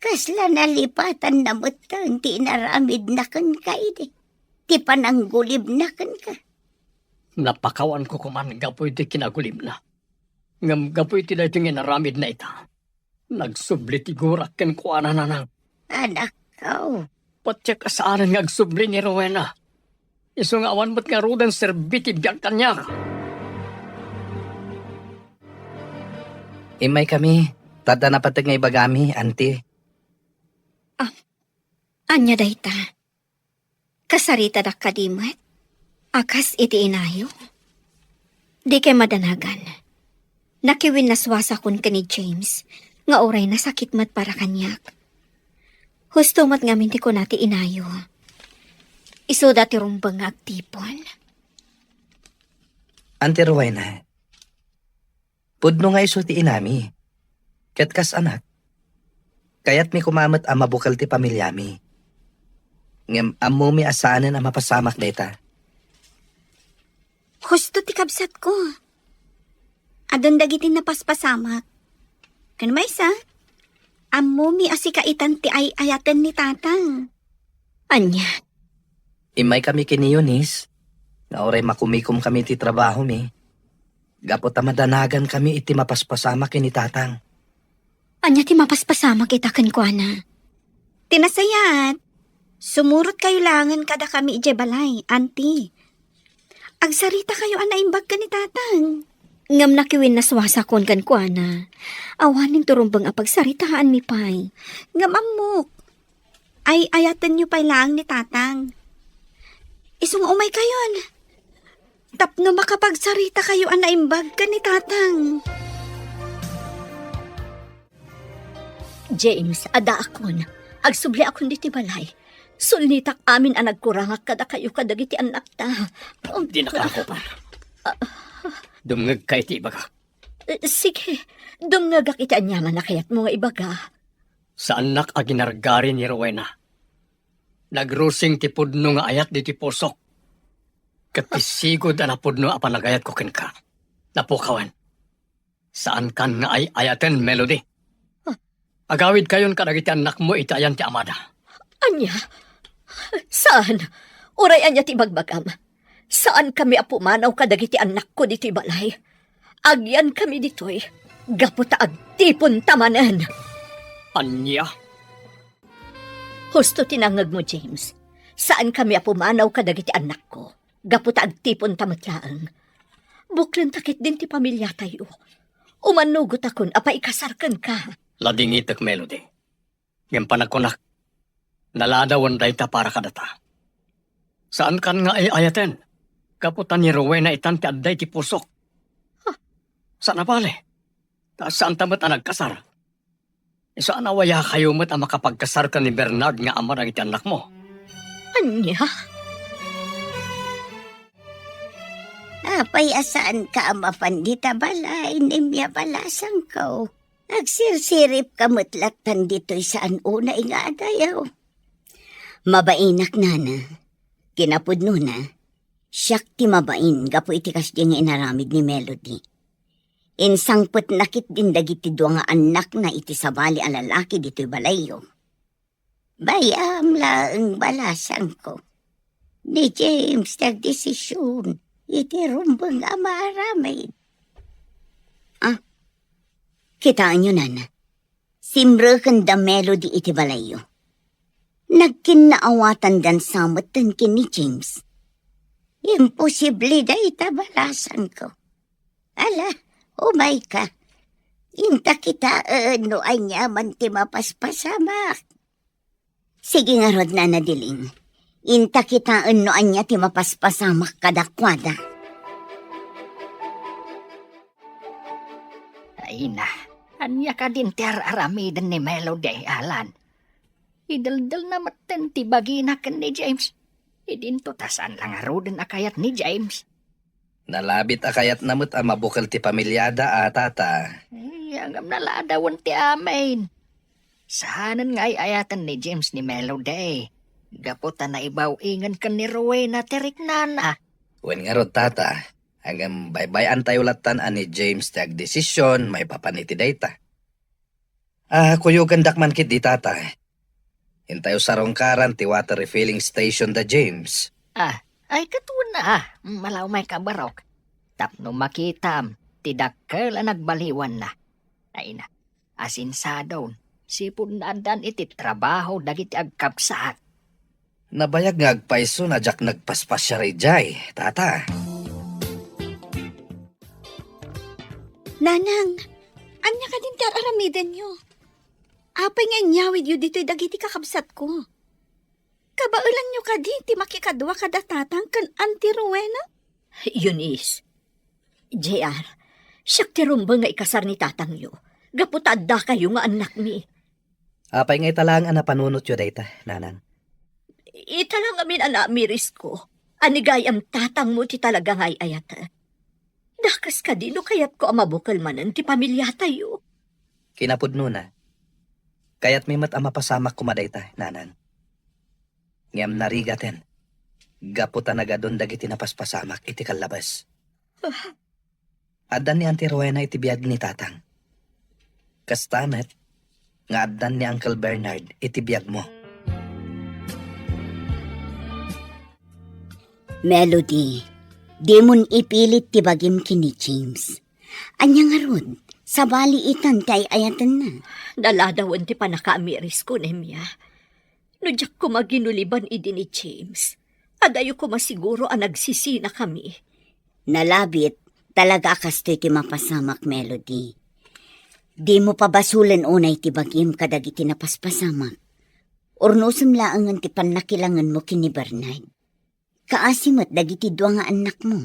Kasla nalipatanna metten ti inaramidna kenka idi, ti pananggulibna kenka? Napakawanko koman gapu iti kinagulibna. Ngem gapu iti daytoy nga inaramidna ita, nagsubli ti gurak kenkuana, nanang. Anakko. Patiek a saanen nga agsubli ni Rowena. Isu nga awan met ngaruden serbi ti biag kaniak. Immaykami, ta adda napateg nga ibagami, anti. Ah, ania dayta? Kasaritadak kadi met a kas iti inayo? Dikay madanagan. Nakiwinnaswasakon ken ni James nga uray nasakit met para kaniak. Husto met ngamin ti kuna ti inayo. Isuda ti rumbeng nga agtipon. Anti Rowena, pudno nga isu ti inami. Ket kas anak, kayatmi koma met a mabukel ti pamiliami. Ngem ammomi a saanen a mapasamak dayta. Husto ti kabsatko. Adun dagiti napaspasamak. Ken maysa, ammomi a sika itan ti ay-ayaten ni Tatang. Ania? Immaykami ken ni Eunice, nga uray makumikomkami iti trabahomi, gapu ta madanagankami iti mapaspasamak ken ni Tatang. Ania ti mapaspasamak ita kenkuana? Ti nasayaat, sumurotkayo laengen kadakami idiay balay, anti. Agsaritakayo a naimbag ken ni Tatang. Ngem nakiwinnaswasakon kenkuana. Awanen ti rumbeng a pagsaritaanmi pay. Ngem ammok, ay-ayatenyo pay laeng ni Tatang. Isu nga umaykayon. Tapno makapagsaritakayo a naimbag ken ni Tatang. James, addaakon. Agsubliakon ditoy balay. Sulnitak amin a nagkurangak kadakayo kadagiti annakta. Dinaka ako pa. Dumngegka iti ibagak. Eh, sige, dumngegak iti aniaman a kayatmo nga ibaga. Saannak a ginargari ni Rowena. Nagrusing ti pudno nga ayat ditoy pusok. Ket ti sigud a napudno a panagayatko kenka, napukawen. Saankan nga ay-ayaten, Melody. Ah. Agawidkayon kadagiti annakmo iti ayan ti amada. Ania? Saan? Uray ania ti ibagbagam? Saankami a pumanaw kadagiti annakko ditoy balay. Agyankami ditoy gapu ta agtiponta manen. Ania? Husto ti nangngegmo, James. Saankami a pumanaw kadagiti annakko gapu ta agtiponta met laeng. Buklenta ketdin ti pamiliatayo. Umannugotakon a paikasar kenka. Ladingitek, Melody. Ngem panagkunak, naladawen dayta para kadata. Saankan nga ay-ayaten, gapu ta ni Rowena itan ti adda iti pusok. Huh. Saan a bale, ta saanta met a nagkasar. Saan a wayakayo met a makapagkasar ken ni Bernard nga ama dagiti annakmo? Ania? Apay a saanka a mapan dita balay, Nemia balasangko? Agsirsiripka met lattan ditoy saan unay nga adayo. Mabainak, nana. Kinapudnona, siak ti mabain gapu iti kasdi nga inaramid ni Melody. Insangpetna ketdin dagiti dua nga annakna iti sabali a lalaki ditoy balayyo. Bayam laeng, balasangko. Ni James ti agdesision iti rumbeng a maaramid. Ah, kitaenyo, nana. Simreken da Melody iti balayyo. Nagkinnaawatandan sa metten ken ni James. Imposible dayta, balasangko. Ala, umayka. Inta kitaen no aniaman ti mapaspasamak. Sige ngarud, Nana Diling. Inta kitaen no ania ti mapaspasamak kadakuada. Ay na, ania kadin ti ar-aramiden ni Melody, Alan? Ideldelna metten ti bagina ken ni James. Idinto ta saan la ngaruden a kayat ni James. Nalabit a kayatna met a mabukel ti pamiliada a, tata. Ay, ngem naladawen ti amin. Saanen nga ay-ayaten ni James ni Melody, gapu ta naibaw-ingen ken ni Rowena ti riknana. Wen ngarud, tata. Ngem baybay-antayo lattan a ni James ti agdesision maipapan iti dayta. Ah, kuyogandak man ketdi, tata. Intayo sarungkaran ti water refilling station da James. Ah, ay, ket wen, ah, malaw may kabarok. Tapno makitam ti dakkel a nagbaliwanna. Ay na, asinsadon, sipud naaddan iti trabaho dagiti agkabsat. Nabayag nga agpayso no diak nagpaspasiar idiay, tata. Nanang, ania kadin ti ar-aramidenyo? Apay nga inyawidyo ditoy dagiti kakabsatko? Kabaelanyo kadi ti makikadua kada tatang ken Auntie Rowena? Eunice, J R, siak ti rumbeng nga ikasar ni tatangyo, gapu ta addakayo nga annakmi. Apay nga ita laeng a napanunotyo dayta, nanang? Ita la ngamin a naamirisko a ni gayam tatangmo ti talaga nga ay-ayaten. Dakes kadi no kayatko a mabukel manen ti pamiliatayo. Kinapudnona, kayatmi met a mapasamak koma dayta, nanang. Ngem narigaten, gapu ta nagadun dagiti napaspasamak iti kallabes. Ah. Addan ni Auntie Rowena iti biag ni tatang. Kasta met nga addan ni Uncle Bernard iti biagmo. Melody, dimon ipilit ti bagim ken ni James. Ania ngarud, sabali itan ti ay-ayatenna. Naladawen ti pannakaamirisko, Nemia. No diak koma ginuliban idi ni James, adayo koma siguro a nagsisinakami. Nalabit, talaga a kastoy ti mapasamak, Melody. Dimo pabasolen unay ti bagim kadagiti napaspasamak. Urnosem laengen ti pannakilangenmo ken ni Bernard. Kaasi met dagiti dua nga annakmo.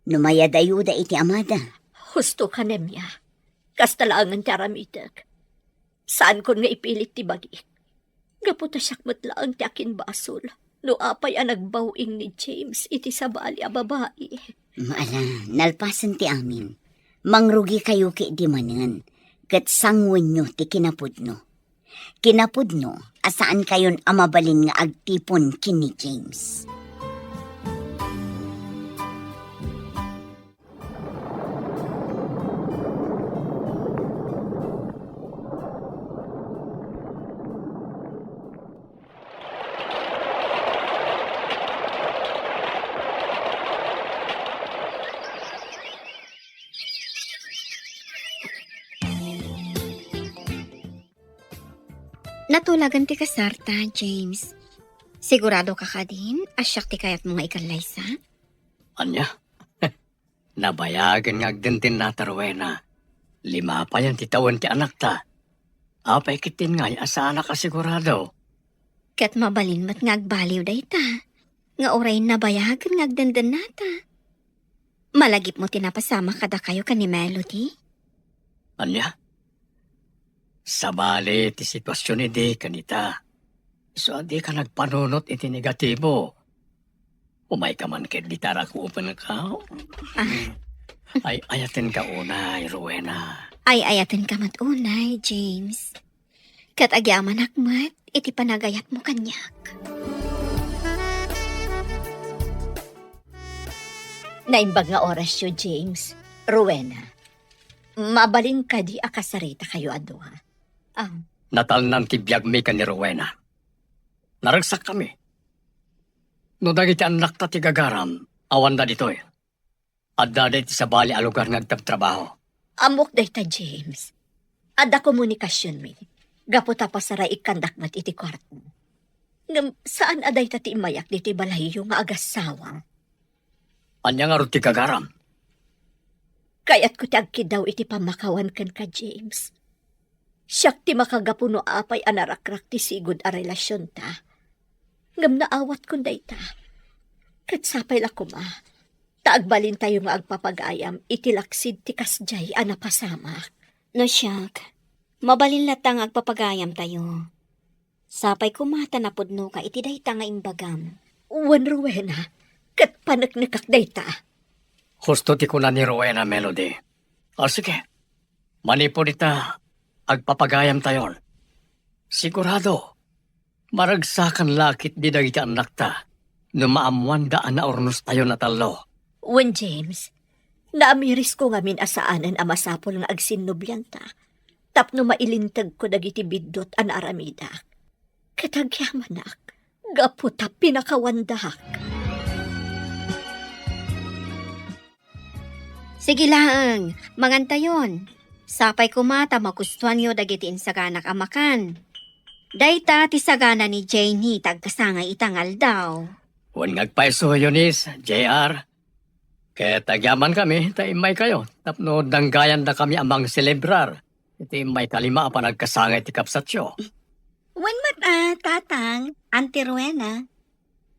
No mayadayuda iti amada. Husto ka, Nemia. Kasta laengen ti aramidek. Saankon nga ipilit ti bagi. Gapu ta siak met laeng ti akinbasol no apay a nagbaw-ing ni James iti sabali a babai. Ala, nalpasen ti amin. Mangrugikayo ketdi manen, ket sanguenyo ti kinapudno. Kinapudno a saankayon a mabalin nga agtipon ken ni James. Natulagan ti kasarta, James. Sigurado ka kadin a siak ti kayatmo nga ikallaysa? Ania? Nabayagen nga agdendennata, Rowena. Lima payen ti tawen ti anakta. Apay ketdin ngay a saanak a sigurado? Ket mabalin met nga agbaliw dayta, nga uray nabayagen nga agdendennata. Malagipmo ti napasamak kadakayo ken ni Melody? Ania? Sabali ti situasion idi ken ita. Isu a dika nagpanunot iti negatibo. Umayka man ket dita rakupenka. Ah. Ay, ayatenka unay, Rowena. Ay, ayatenka met unay, James. Ket agyamanak met iti panagayatmo kaniak. Naimbag nga orasyo, James. Rowena, mabalin kadi a kasaritakayo a dua? Ah. Natalnan ti biagmi ken ni Rowena. Naragsakkami. No dagiti annakta ti gagaram, awanda ditoy. Addada iti sabali a lugar nga agtabtrabaho. Ammok dayta, James. Adda komunikasionmi. Gapu ta pasaraikkandak met iti kuarto. Ngem saan a dayta ti immayak ditoy balayyo nga agassawa. Ania ngarud ti gagaram? Kayatko ti agkiddaw iti pammakawan kenka, James. Siak ti makagapu no apay a narakrak ti sigud a relasionta. Ngem naawatkon dayta. Ket sapay la koma, ta agbalintayo nga agpapagayam iti laksid ti kasdiay a napasamak. No siak, mabalin latta nga agpapagayamtayo. Sapay koma ta napudnoka iti dayta nga imbagam. Wen, Rowena, ket paneknekak dayta. Husto ti kuna ni Rowena, Melody. O sige, manipud ita, agpapagayamtayon. Sigurado, maragsakan la ketdi dagiti annakta no maammoanda a naurnostayon a tallo. Wen, James, naamirisko ngamin a saanen a masapul nga agsinnobianta tapno mailintegko dagiti biddut a naaramidak. Ket agyamanak, gapu ta pinakawandak. Sige laeng, mangantayon. Sapay koma ta magustuanyo dagiti insaganak a makan. Dayta ti sagana ni Jenny ta agkasangay ita nga aldaw. Wen nga agpayso, Eunice, J R. Ket agyamankami ta immaykayo tapno danggayandakami a mangselebrar iti immaykalima a panagkasangay ti kabsatyo. Wen met a, Tatang, Auntie Rowena,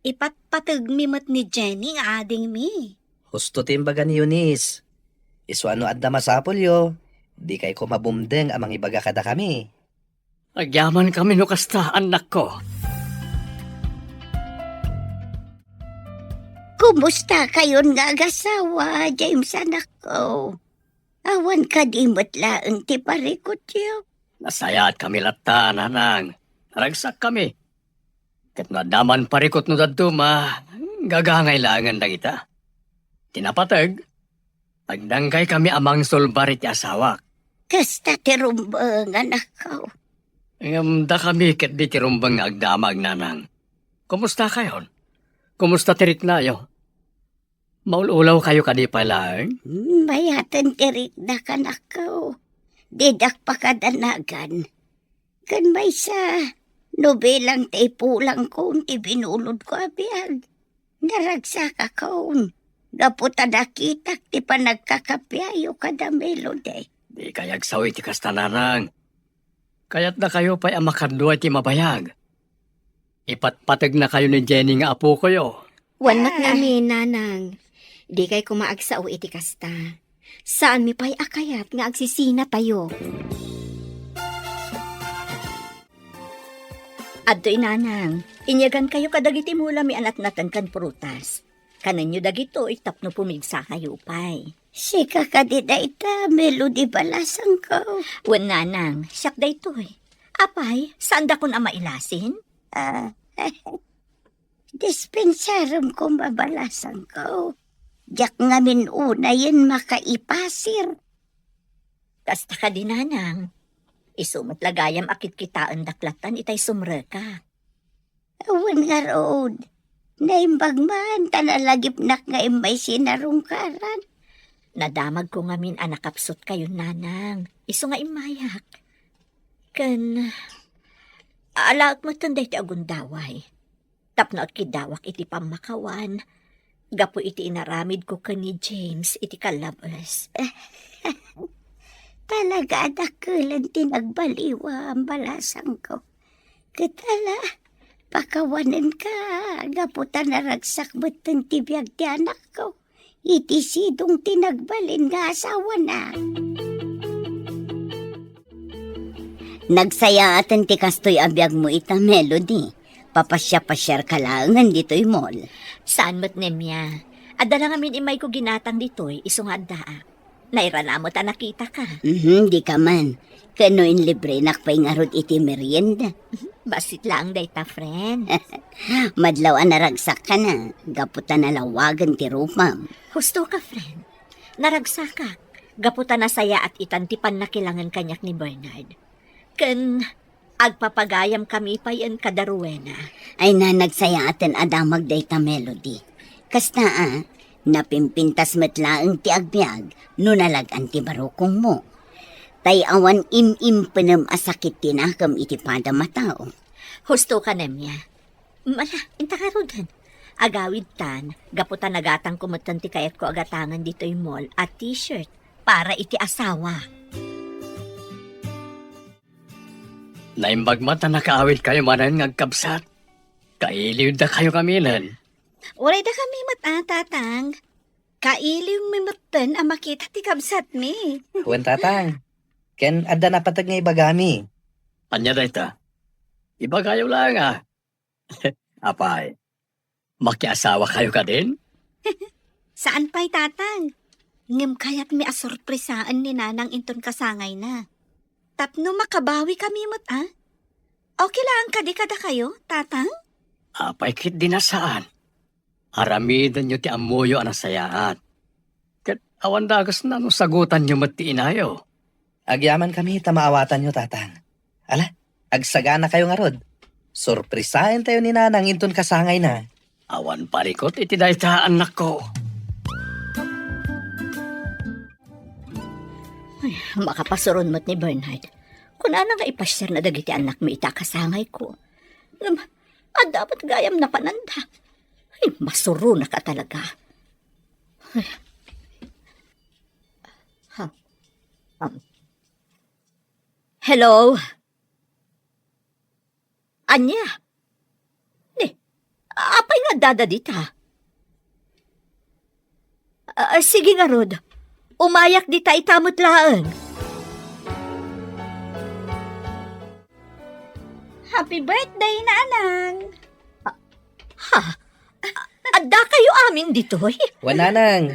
ipatpategmi met ni Jenny nga adingmi. Husto ti imbaga ni Eunice. Isu a no adda masapulyo, dikay koma bumdeng a mangibaga kadakami. Agyamankami no kasta, annakko. Kumustakayon nga agasawa, James, anakko? Awan kadi met laeng ti parikutyo? Nasayaatkami latta, Nanang. Naragsakkami. Ket no adda man parikut no dadduma, gagangay laengen dagita. Ti napateg, agdanggaykami a mangsulbar iti asawak. Kasta ti rumbeng, anakko. Ngem dakami ketdi ti rumbeng nga agdamag, Nanang. Kumustakayon? Kumusta ti riknayo? Maul-ulawkayo kadi pay laeng? Hmm, mayaten ti riknak, anakko. Didak pakadanagan. Ken maysa, no bilang ta ipulangko ti binulodko a biag, naragsakakon gapu ta nakitak ti panagkakapiayo kada Melody. Dikay agsao iti kasta, Nanang. Kayatdakayo pay a makadua iti mabayag. Ipatpategnakayo ni Jenny nga apokoyo. Wen met ngamin, Nanang. Dikay koma agsao iti kasta. Saanmi pay a kayat nga agsisinatayo. Adtoy, Nanang, inyagankayo kadagiti mulami a natnateng ken prutas. Kanenyo dagitoy tapno pumigsakayo pay. Sika kadi dayta, Melody, balasangko? Wen, Nanang, siak daytoy. Apay, saandakon a mailasin? Ah, dispensarem koma, balasangko. Diak ngamin unayen makaipasir. Kasta kadi, Nanang. Isu met la gayam a kitkitaendak lattan itay sumrekak. Wen ngarud, naimbag man ta nalagipnak nga immay sinarungkaran. Nadamagko ngamin a nakapsutkayon, Nanang. Isu nga immayak. Ken, Alaek metten daytoy a gundaway. Tapno agkiddawak iti pammakawan, gapu iti inaramidko ken ni James iti kallabes. Talaga a dakkel ti nagbaliwam, balasangko. Ket ala, pakawanenka, gapu ta naragsak metten ti biag ti anakko iti sidong ti nagbalin nga asawana. Nagsayaaten ti kastoy a biagmo ita, Melody. Papasiar-pasiarka laengen ditoy mall. Saan met, Nemia. Adda la ngamin immayko ginatang ditoy, isu nga addaak. Nairana met a nakitaka. Mhm, dika man. Ken no inlibrenak pay ngarud iti merienda. Bassit laeng dayta, friend. Madlaw a naragsakkana, gapu ta nalawagen ti rupam. Husto ka, friend. Naragsakak, gapu ta nasayaat itan ti pannakilangen kaniak ni Bernard. Ken agpapagayam kami payen kada Rowena. Ay na, nagsayaaten a damag dayta, Melody. Kasta a, napimpintas met laeng ti agbiag no nalag-an ti barukongmo. Tay awan im-impenem a sakit ti nakem iti padam a tao. Husto ka, Nemia. Mala, inta ngaruden. Agawidtan, gapu ta nagatangko metten ti kayatko a gatangen ditoy mall a t-shirt para iti asawa. Naimbag met a nakaawidkayo manen nga agkabsat. Kailiwdakayo kaminen. Uray dakami met a, Tatang. Kailiwmi metten a makita ti kabsatmi. Wen, Tatang. Ken adda napateg nga ibagami. Ania dayta? Ibagayo laeng a. Apay, makiasawakayo kadin? Saan pay, Tatang. Ngem kayatmi a sorpresaen ni Nanang inton kasangayna. Tapno makabawi kami met, a? Okay laeng kadi kadakayo, Tatang? Apay ket di na saan. Aramidenyo ti ammoyo a nasayaat. Ket awan dagesna no sagutanyo met ti inayo. Agyamankami ta maawatanyo, Tatang. Ala, agsaganakayo ngarud. Sorpresaentayo ni Nanang inton kasangayna. Awan parikut iti dayta, annakko. Ay, makapasuron met ni Bernard. Kunana nga ipasiarna dagiti annakmi ita a kasangayko. Ngem, adda met gayam napananda. Ay, masuronak a talaga. Ay. Ha. Um. Hello? Ania? Ni, apay nga addada dita? Ah, sige ngarud. Umayak dita ita met laeng. Happy birthday, Nanang! Ha? Adda kayo amin ditoy? Wen, Nanang.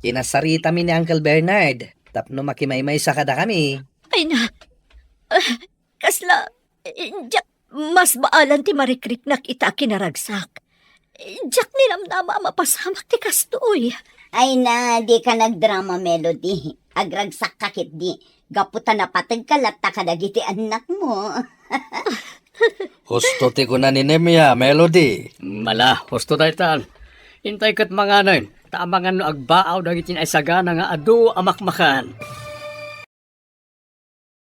Kinasaritami ni Uncle Bernard tapno makimaymaysa kadakami. Ay na. Ah, kasla, eh, diak mas baalan ti marikriknak ita a kinaragsak. Eh, diak ninamnama a mapasamak ti kastoy. Ay na, dika nagdrama, Melody. Agragsakka ketdi. Gapu ta napategka latta kadagiti annakmo. Husto ti kuna ni Nemia, Melody. Mala, husto daytan. Intay ket manganen, ta amangan no agbaaw dagiti naisagana nga adu a makmakan.